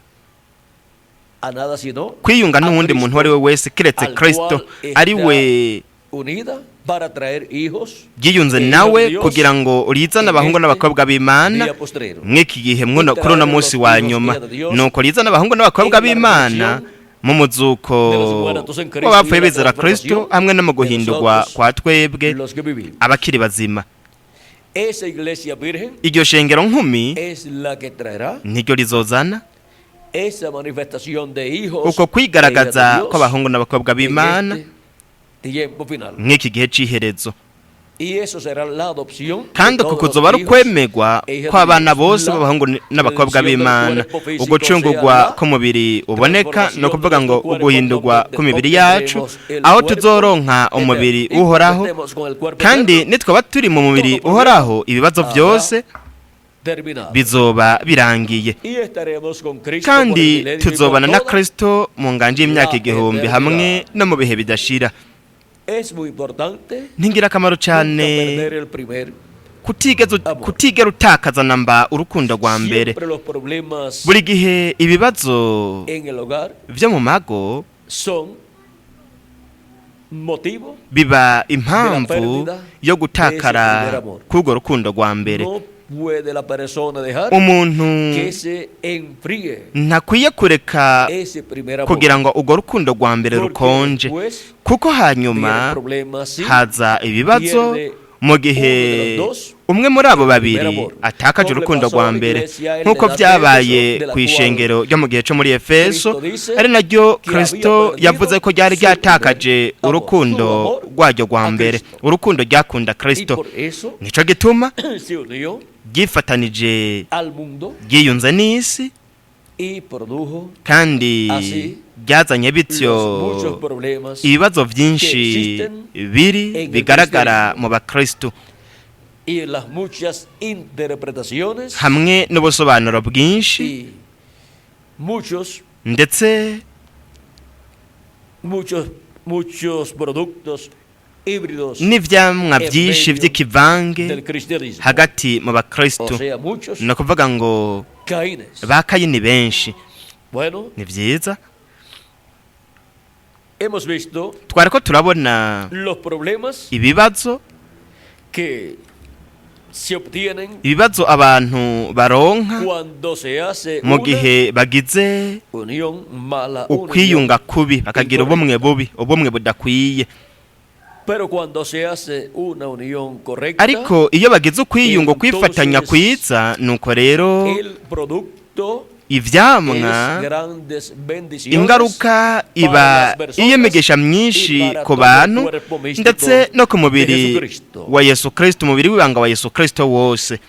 a nada sino kwiyunga a n'uwundi muntu uwo ari we wese kiretse al Kristo, cual está ari we unida para traer hijos ryiyunze e hijas nawe de Dios kugira ngo rizane en abahungu este n'abakobwa b'Imana día postrero. mw'iki gihe mwono kuri uno munsi wa nyuma. Nuko rizana abahungu n'abakobwa b'Imana mu muzuko de los muertos en Cristo w'abapfuye y la bizera Kristo, transformación hamwe no mu de guhindurwa nosotros kwa twebwe los que vivimos. abakiri bazima. Esa iglesia virgen Iryo shengero nkumi es la que traerá niryo rizozana esa manifestación de hijos uko e hijas de kwigaragaza Dios kw'abahungu n'abakobwa en b'Imana este tiempo final. mw'iki gihe c'iherezo. Y eso será la adopción de Kandi uku todos los kuzoba ari hijos ukwemegwa e hijas de kw'abana Dios. bose La b'abahungu n'abakobwa redención del b'Imana, cuerpo físico, ugucungurwa sea la k'umubiri uboneka, transformación ni ukuvuga de ngo nuestro cuerpo, uguhindurwa donde kw'imibiri yacu, obtendremos el aho cuerpo tuzoronka umubiri eterno. Y uhoraho. cuando estemos con el cuerpo Kandi eterno, nitwaba turi mu mubiri todo uhoraho, ibibazo habrá byose terminado. bizoba birangiye. Y estaremos con Cristo por el Kandi milenio y por tuzobana na toda Kristo mu nganje y'imyaka la 1000 eternidad. hamwe no mu bihe bidashira. Es muy importante Ni ingirakamaro nunca cyane perder el primer amor. kutigera utakaza namba urukundo rwa mbere. Siempre los problemas Buri gihe ibibazo en el hogar byo mu mago son motivo biba de la impamvu pérdida yo de ese primer gutakara amor. k'urwo rukundo rwa mbere. No puede la persona dejar Umuntu que se enfríe ntakwiye kureka ese primer amor. kugira ngo urwo rukundo rwa mbere Porque rukonje, después kuko vienen hanyuma problemas si haza ibibazo pierde mu gihe uno de los dos umwe muri abo el babiri primer amor. atakaje Como le urukundo pasó a rwa la mbere, iglesia en la nk'uko edad de byabaye Éfeso, de la ku cual ishengero ryo mu gihe cyo muri Efeso, Cristo dice ari naryo que había Kristo perdido yavuze ko ryari su primer ryatakaje amor, urukundo su amor rwaryo rwa a mbere, Cristo. urukundo ryakunda Y Kristo. por eso Nico gituma se unió ryifatanije, al mundo ryiyunze n'isi, y produjo kandi así ryazanye bityo los muchos problemas ibibazo byinshi que existen biri en el bigaragara cristianismo mu bakristo y las muchas interpretaciones hamwe n'ubusobanuro bwinshi, y muchos ndetse muchos muchos productos híbridos n'ivyamwa en byinshi medio vy'ikivange del cristianismo. hagati mu bakristo, O sea, muchos ni ukuvuga ngo Caínes. ba Kayini benshi. Bueno, Ni vyiza, hemos visto twariko turabona los problemas ibibazo, que se obtienen ibibazo abantu baronka cuando se hace mu una gihe bagize unión mala, una unión ukwiyunga kubi, bakagira ubumwe bubi, ubumwe budakwiye. Pero cuando se hace una unión correcta, Ariko iyo bagize ukwiyunga, ukwifatanya entonces kwiza, nuko rero el producto ivyamwa, es grandes bendiciones ingaruka iba para las personas iy'imigisha myinshi y para ku todo el bantu cuerpo místico ndetse no ku de mubiri Jesucristo. wa Yesu Kristo, umubiri w'ibanga wa Yesu Kristo wose.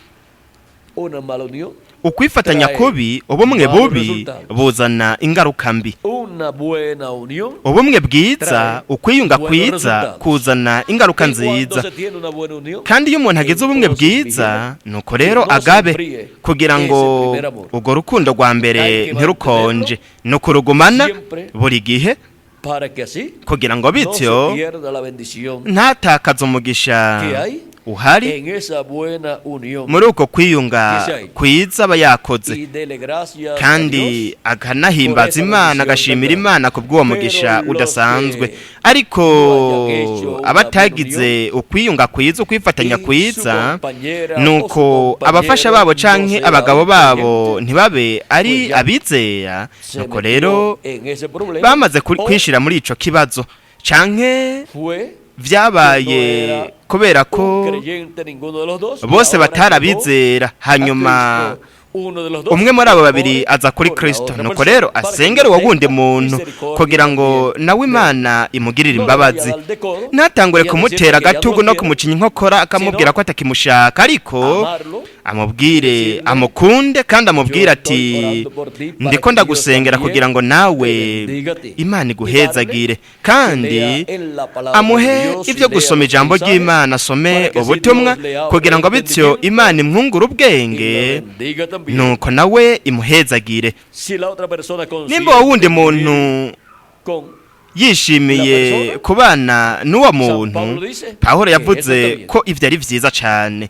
Una mala unión, Ukwifatanya trae kubi, ubumwe malos bubi resultados. buzana ingaruka mbi. Una buena unión Ubumwe bwiza, trae ukwiyunga buenos kwiza resultados. kuzana ingaruka Y cuando nziza. se tiene una buena unión, Kandi iyo umuntu agize ubumwe entonces bwiza, vigila nuko rero que no se agabe enfríe kugira ese ngo primer amor. urwo rukundo rwa mbere Hay que ntirukonje, ni ukurugumana siempre buri gihe para que así kugira ngo no bityo se pierda la bendición ntatakaze umugisha que hay uhari en esa buena unión muri uko kwiyunga que hay. kwiza aba yakoze. Y dele gracias a Kandi Dios akanahimbaza por esa Imana, bendición agashimira tan Imana ku bw'uwo grande. mugisha Pero los udasanzwe. que Ariko no hayan hecho una abatagize ukwiyunga kwiza, ukwifatanya y su kwiza, compañera o su nuko abafasha compañero babo no canke sea abagabo un babo creyente, ntibabe ari pues ya abizera, se nuko metió rero en ese problema bamaze o kwishira muri ico kibazo, canke fue vyabaye que no era kubera ko un creyente ninguno de los dos, y bose ahora batarabizera, llegó a hanyuma Cristo Umwe muri abo babiri aza kuri Kristo. Nuko rero asengera uwo wundi muntu kugira ngo nawe Imana imugirire imbabazi, ntatangure kumutera agatugu no kumucinya inkokora akamubwira ko atakimushaka, ariko amubwire amukunde kandi amubwire ati: "Ndiko ndagusengera kugira ngo nawe Imana iguhezagire." Kandi amuhe ibyo gusoma ijambo ry'Imana, asome ubutumwa kugira ngo bityo Imana imwungure ubwenge, nuko nawe imuhezagire. Nimba uwo wundi muntu yishimiye kubana n'uwo muntu, Pawulo yavuze ko ibyo ari byiza cyane.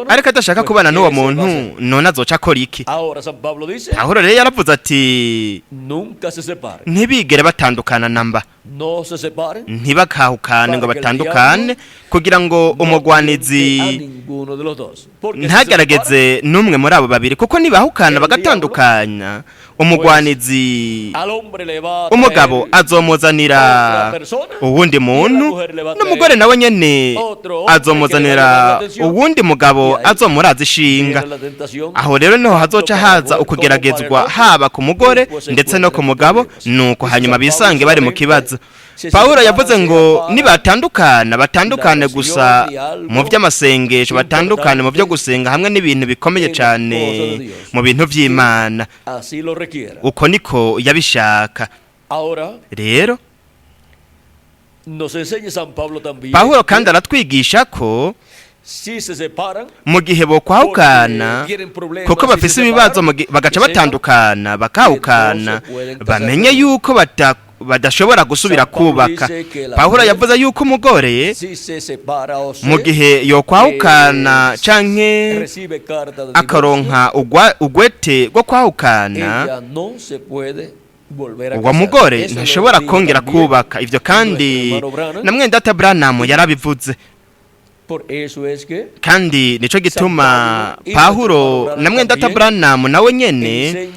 Ariko adashaka kubana n'uwo muntu, none azoca akora iki? Pawulo rero yaravuze ati: "Ntibigere batandukana namba, ntibakahukane ngo batandukane, kugira ngo umugwanizi ntagerageze n'umwe muri abo babiri, kuko nibahukana bagatandukanya, umugwanizi umugabo azomuzanira uwundi muntu, n'umugore nawe nyene azomuzanira uwundi mugabo azomuraza ishinga. Aho rero niho hazoca haza ukugeragezwa, haba ku mugore ndetse no ku mugabo, nuko hanyuma bisange bari mu kibazo." Pawulo yavuze ngo nibatandukana, batandukane gusa mu by'amasengesho, batandukane mu byo gusenga hamwe n'ibintu bikomeye cyane mu bintu by'Imana. Uko niko yabishaka. Rero Pawulo kandi aratwigisha ko mu gihe bokwahukana kuko bafise ibibazo, bagaca batandukana bakahukana, bamenye yuko badashobora gusubira kubaka. Pawulo yavuze yuko umugore mu gihe yokwahukana canke akaronka ugwete rwo kwahukana, uwo mugore ntashobora kongera kubaka. Ibyo kandi na mwene Branham yarabivuze. Kandi nico gituma Pawulo na mwene Branham nawe nyene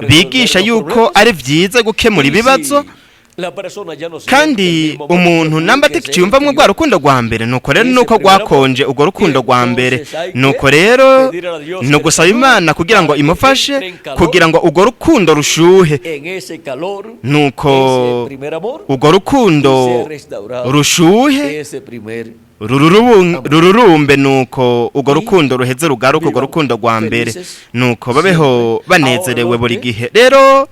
bigisha yuko ari vyiza gukemura ibibazo. Kandi umuntu namba atakiciyumvamwo rwa rukundo rwa mbere, nuko rero nuko rwakonje urwo rukundo rwa mbere, nuko rero ni ugusaba Imana kugira ngo imufashe kugira ngo urwo rukundo rushuhe, nuko urwo rukundo rushuhe, rururumbe, nuko urwo rukundo ruheze rugaruka, urwo rukundo rwa mbere, nuko babeho banezerewe buri gihe. Rero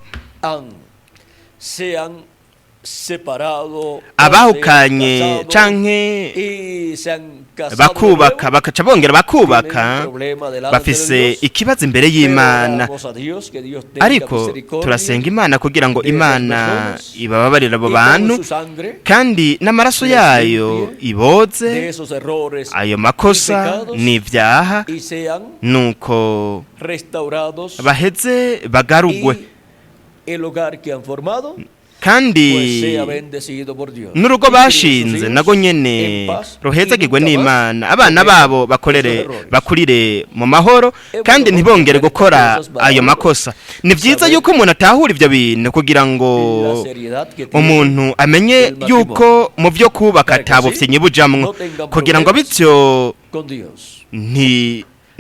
abahukanye canke bakubaka bakaca bongera bakubaka bafise ikibazo imbere y'Imana. Ariko turasenga Imana kugira ngo Imana ibababarire abo bantu, kandi n'amaraso yayo iboze ayo makosa n'ibyaha, nuko baheze bagarugwe, kandi n'urugo bashinze nago nyene ruhezagirwe n'Imana, abana babo bakorere bakurire mu mahoro, kandi ntibongere gukora ayo makosa. Ni byiza yuko umuntu atahura ibyo bintu kugira ngo umuntu amenye yuko mu byo kubaka atabufyenyi bujamwo, kugira ngo bityo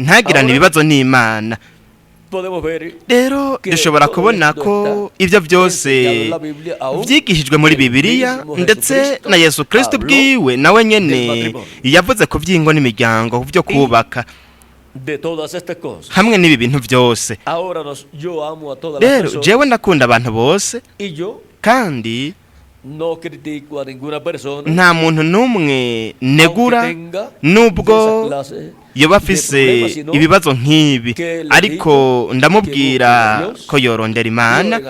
ntagirane ibibazo n'Imana. Rero dushobora kubona ko ibyo byose byigishijwe muri Bibiliya, ndetse na Yesu Kristo ubwiwe nawe nyene yavuze ku by'ingo n'imiryango, ku byo kubaka hamwe n'ibi bintu byose. Rero jewe ndakunda abantu bose, kandi nta muntu n'umwe negura nubwo yoba afise ibibazo nk'ibi, ariko ndamubwira ko yorondera Imana,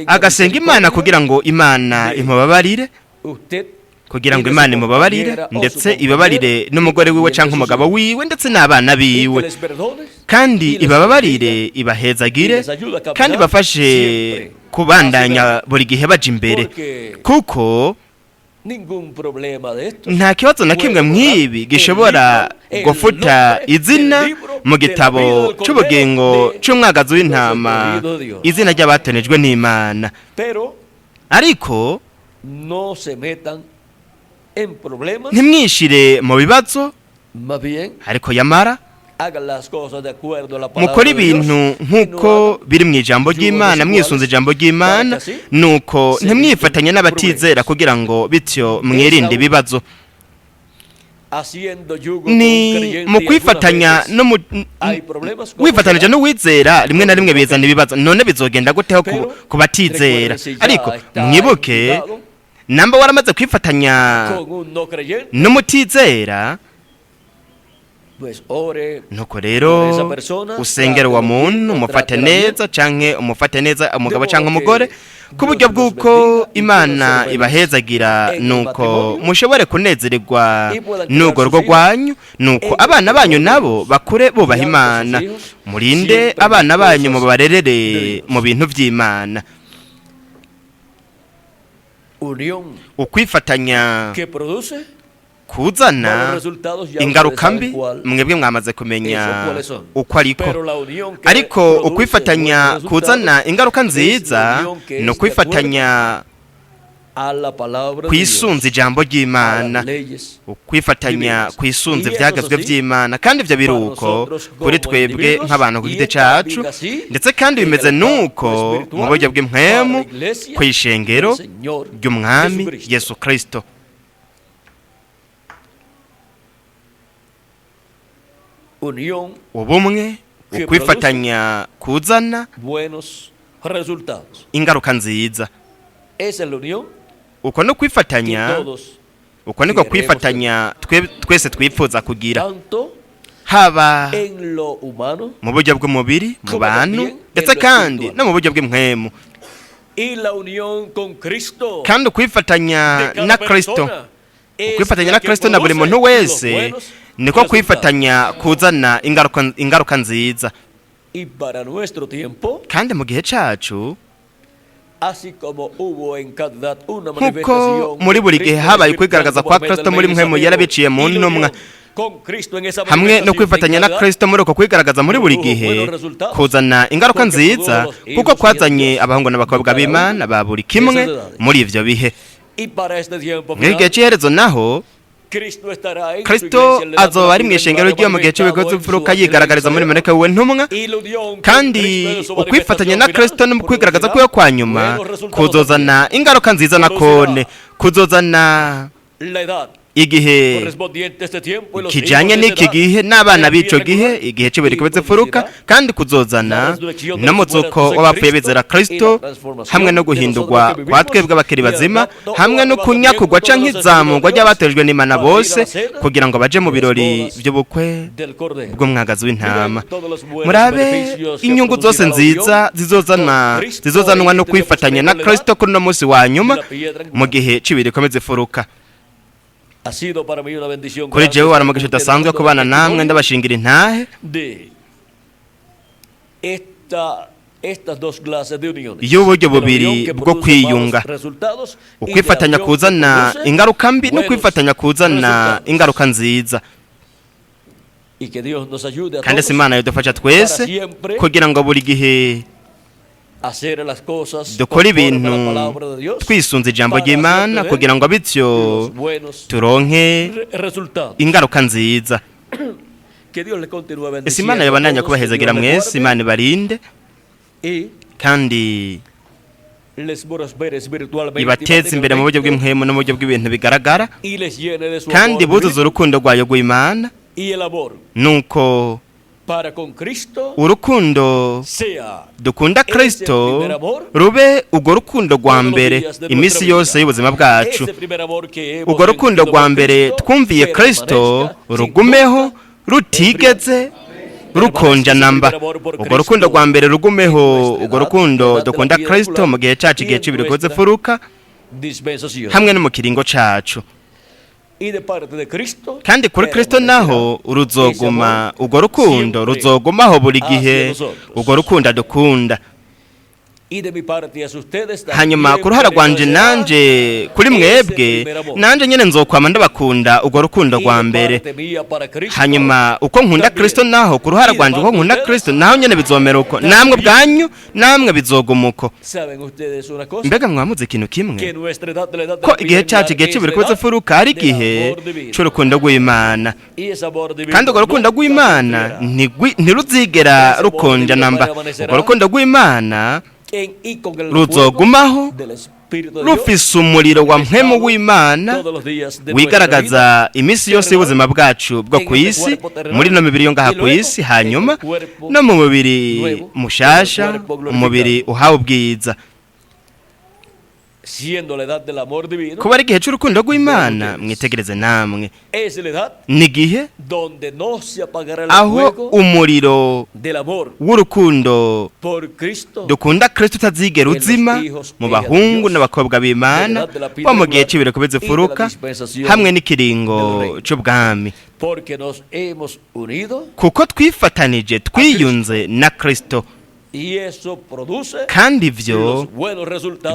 agasenga Imana kugira ngo Imana imubabarire, kugira ngo Imana imubabarire ndetse ibabarire n'umugore wiwe cyangwa umugabo wiwe ndetse n'abana biwe, kandi ibababarire, ibahezagire, kandi bafashe kubandanya buri gihe baja imbere, kuko nta kibazo na kimwe mw'ibi gishobora gufuta izina mu gitabo cy'ubugingo cy'umwagazi w'intama, izina ry'abatonejwe n'Imana. Ariko ntimwishire mu bibazo. Más bien, Ariko yamara hagan las cosas de acuerdo a la palabra mukora de Dios ibintu y no nk'uko hagan biri mu ijambo ry'Imana, mwisunze ijambo ry'Imana, nuko ntimwifatanye n'abatizera kugira ngo bityo mwirinde ibibazo. Haciendo yugo con un Ni creyente mu y algunas kwifatanya veces no mu hay problemas, ¿cómo wifatanije será? n'uwizera rimwe na rimwe bizana ibibazo, none bizogenda guteho ku, Pero, ku batizera? recuerden, si ya Ariko está mwibuke, invitado namba waramaze kwifatanya con un no creyente, n'umutizera, pues ore nuko rero esa persona, usengera uwo trátelo bien, muntu, o umufate trátela bien. neza canke umufate neza umugabo De modo canke que umugore, ku buryo Dios los bw'uko bendiga y Imana puedan ser ibahezagira, felices en el nuko matrimonio mushobore kunezererwa y puedan n'urwo criar sus rugo hijos rwanyu, nuko en el abana banyu temor de nabo Dios, bakure bubaha criando sus Imana. hijos Murinde siempre en abana las banyu, cosas mubarerere de Dios. mu bintu vy'Imana. Unión Ukwifatanya que produce kuzana malos resultados, ya ingaruka ustedes saben mbi, cuál mwebwe mwamaze kumenya eso, cuáles son. uko ariko. Pero la unión que Ariko produce ukwifatanya buenos resultados kuzana ingaruka es la nziza unión que ni es de ukwifatanya acuerdo a la palabra de kwisunza Dios, ijambo a ry'Imana, las leyes ukwifatanya divinas. kwisunza Y eso es ibyagezwe así by'Imana. Kandi ibyo para biruko nosotros como kuri twebwe individuos, nk'abantu ku y giti también cacu, así ndetse kandi en bimeze el campo nuko mu espiritual buryo bw'impwemu para la iglesia kw'ishengero del Señor ry'Umwami Jesucristo. Yesu Kristo. Unión Ubumwe, que ukwifatanya kuzana buenos resultados. ingaruka nziza. Esa es la unión Uko no que kwifatanya, todos, uko niko queremos kwifatanya twese twipfuza kugira, tanto haba en lo humano mu buryo bw'umubiri mu como bantu, también ndetse en lo kandi espiritual. no mu buryo bw'impwemu. Y la unión con Cristo Kandi ukwifatanya de cada na Kristo, persona es ukwifatanya la na que Kristo na buri produce muntu los wese buenos niko resultados. kwifatanya kuzana ingaruka nziza. Y para nuestro tiempo, Kandi mu gihe cacu, así como hubo en cada edad una nk'uko manifestación muri de buri gihe Cristo en habaye Espíritu ukwigaragaza Santo kwa por medio Kristo del muri mpwemu mensajero, yera biciye mu y la ntumwa, unión con Cristo en esa hamwe no manifestación de kwifatanya na cada edad Kristo muri uko kwigaragaza muri buri produjo gihe buenos resultados, kuzana ingaruka porque nziza, produjo los kuko hijos y kwazanye Dios abahungu n'abakobwa de cada b'Imana uno ba buri de kimwe esas edades. muri ivyo bihe. Y para este tiempo Muri gihe final, c'iherezo naho, Cristo estará en su Kristo iglesia en la edad de la azoba ari piedra mw'ishengero angular, ry'iyo mu gihe manifestado cy'ibigo en su cy'imfuruka ángel yigaragariza muri mensajero. marayika wiwe ntumwa. Y la unión con Kandi Cristo en su ukwifatanya manifestación na final Kristo no mu kwigaragaza producirá kwiwe kwa nyuma buenos resultados kuzozana ingaruka nziza na kone kuzozana también. La edad igihe correspondiente a este tiempo y los kijanye hijos de n'iki esa edad gihe n'abana de b'ico piedra gihe, angular, igihe c'ibiri y kubetse imfuruka, producirá kandi kuzozana n'umuzuko w'abapfuye bizera Kristo, hamwe no guhindurwa kwa twebwe abakiri bazima, hamwe no kunyakugwa canke izamurwa ry'abatojwe n'Imana bose kugira ngo baje mu birori vy'ubukwe del Cordero. bw'umwagazi w'intama. Murabe inyungu zose nziza zizozana zizozanwa no kwifatanya na Kristo kuri uno munsi wa nyuma mu gihe c'ibiri komeze ifuruka. Ha sido para mí una bendición Kuri grande jewe estar waramugisha con ustedes udasanzwe dando kubana namwe testimonio ndabashingira intahe de estas dos clases de uniones. y'uburyo De la unión bubiri que bwo produce kwiyunga, malos resultados y de la ukwifatanya unión que kuzana produce ingaruka mbi no buenos kwifatanya kuzana resultados. ingaruka nziza. Y que Dios nos ayude a Kandi todos se Imana yodufasha twese kugira ngo buri gihe a hacer las cosas dukora conforme a ibintu la palabra de Dios twisunze ijambo para así ry'Imana obtener kugira ngo bityo los buenos turonke resultados. ingaruka nziza. Que Dios le continúe Ese bendiciendo Imana a yabandanya todos, que kubahezagira Dios les mwese, guarde Imana ibarinde y kandi les prospere espiritualmente y ibateze imbere mu buryo materialmente bw'impwemu no mu buryo bw'ibintu bigaragara, y les llene de su kandi amor buzuze divino urukundo rwayo rw'Imana, y el amor nuko para con Cristo urukundo sea dukunda Kristo rube urwo rukundo rwa mbere iminsi yose y'ubuzima bwacu. ese primer amor que hemos Urwo rukundo sentido rwa por mbere Cristo twumviye Kristo permanezca sin rugumeho duda rutigeze rukonja namba. Urwo rukundo rwa mbere rugumeho, urwo rukundo dukunda Kristo mu gihe cacu, igihe c'ibiri bikoze imfuruka, dispensación. hamwe no mu kiringo cacu. Y de parte de Cristo Kandi kuri Kristo naho ruzoguma urwo rukundo ruzogumaho buri gihe, urwo rukundo adukunda. Hanyuma ku ruhara rwanje nanje kuri mwebwe, nanje nyene nzokwama ndabakunda urwo rukundo rwa mbere. Hanyuma uko nkunda Kristo, naho ku ruhara rwanje uko nkunda Kristo, naho nyene bizomera uko, namwe bwanyu namwe bizoguma uko. Mbega mwamuze ikintu kimwe, ko igihe cyacu, igihe cy'ibiri kuba furuka, ari igihe cy'urukundo rw'Imana, kandi urwo rukundo rw'Imana ntiruzigera rukonja namba. Urwo rukundo rw'Imana ruzogumaho rufise umuriro wa mpwemu w'Imana wigaragaza iminsi yose y'ubuzima bwacu bwo ku isi, muri no mibiri yo ngaha ku isi, hanyuma no mu mubiri mushasha, umubiri uhawe ubwiza. Kuba ari igihe cy'urukundo rw'Imana, mwitegereze namwe, ni igihe aho umuriro w'urukundo dukunda Kristo utazigera uzima mu bahungu n'abakobwa b'Imana bo mu gihe cy'ibireko bizifuruka hamwe n'ikiringo cy'ubwami, kuko twifatanije, twiyunze na Kristo, kandi ibyo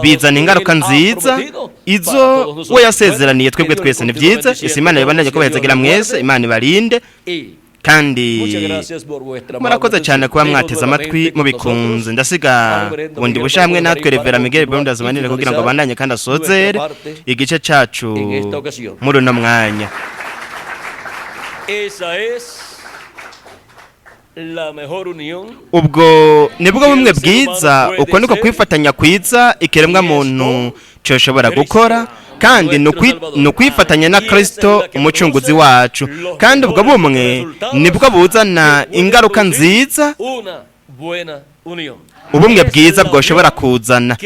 bizana ingaruka nziza izo we yasezeraniye twebwe twese. Ni byiza isi Imana yabandanye ko bahezagira mwese, Imana ibarinde, kandi murakoze cyane kuba mwateze amatwi mubikunze. Ndasiga bundi busha hamwe natwe Revera Miguel Bermudez Manini kugira ngo abandanye kandi asozere igice cacu muri uno mwanya. Ubwo nibwo bumwe bwiza, uko niko kwifatanya kwiza ikiremwa muntu cyoshobora gukora, kandi ni ukwifatanya na Kristo umucunguzi wacu, kandi ubwo bumwe nibwo buzana ingaruka nziza. Ubumwe bwiza bwoshobora kuzana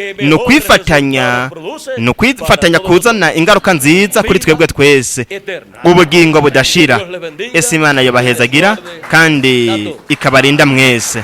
ni ukwifatanya kuzana ingaruka nziza kuri twebwe twese, ubugingo budashira. Ese Imana yobahezagira kandi ikabarinda mwese.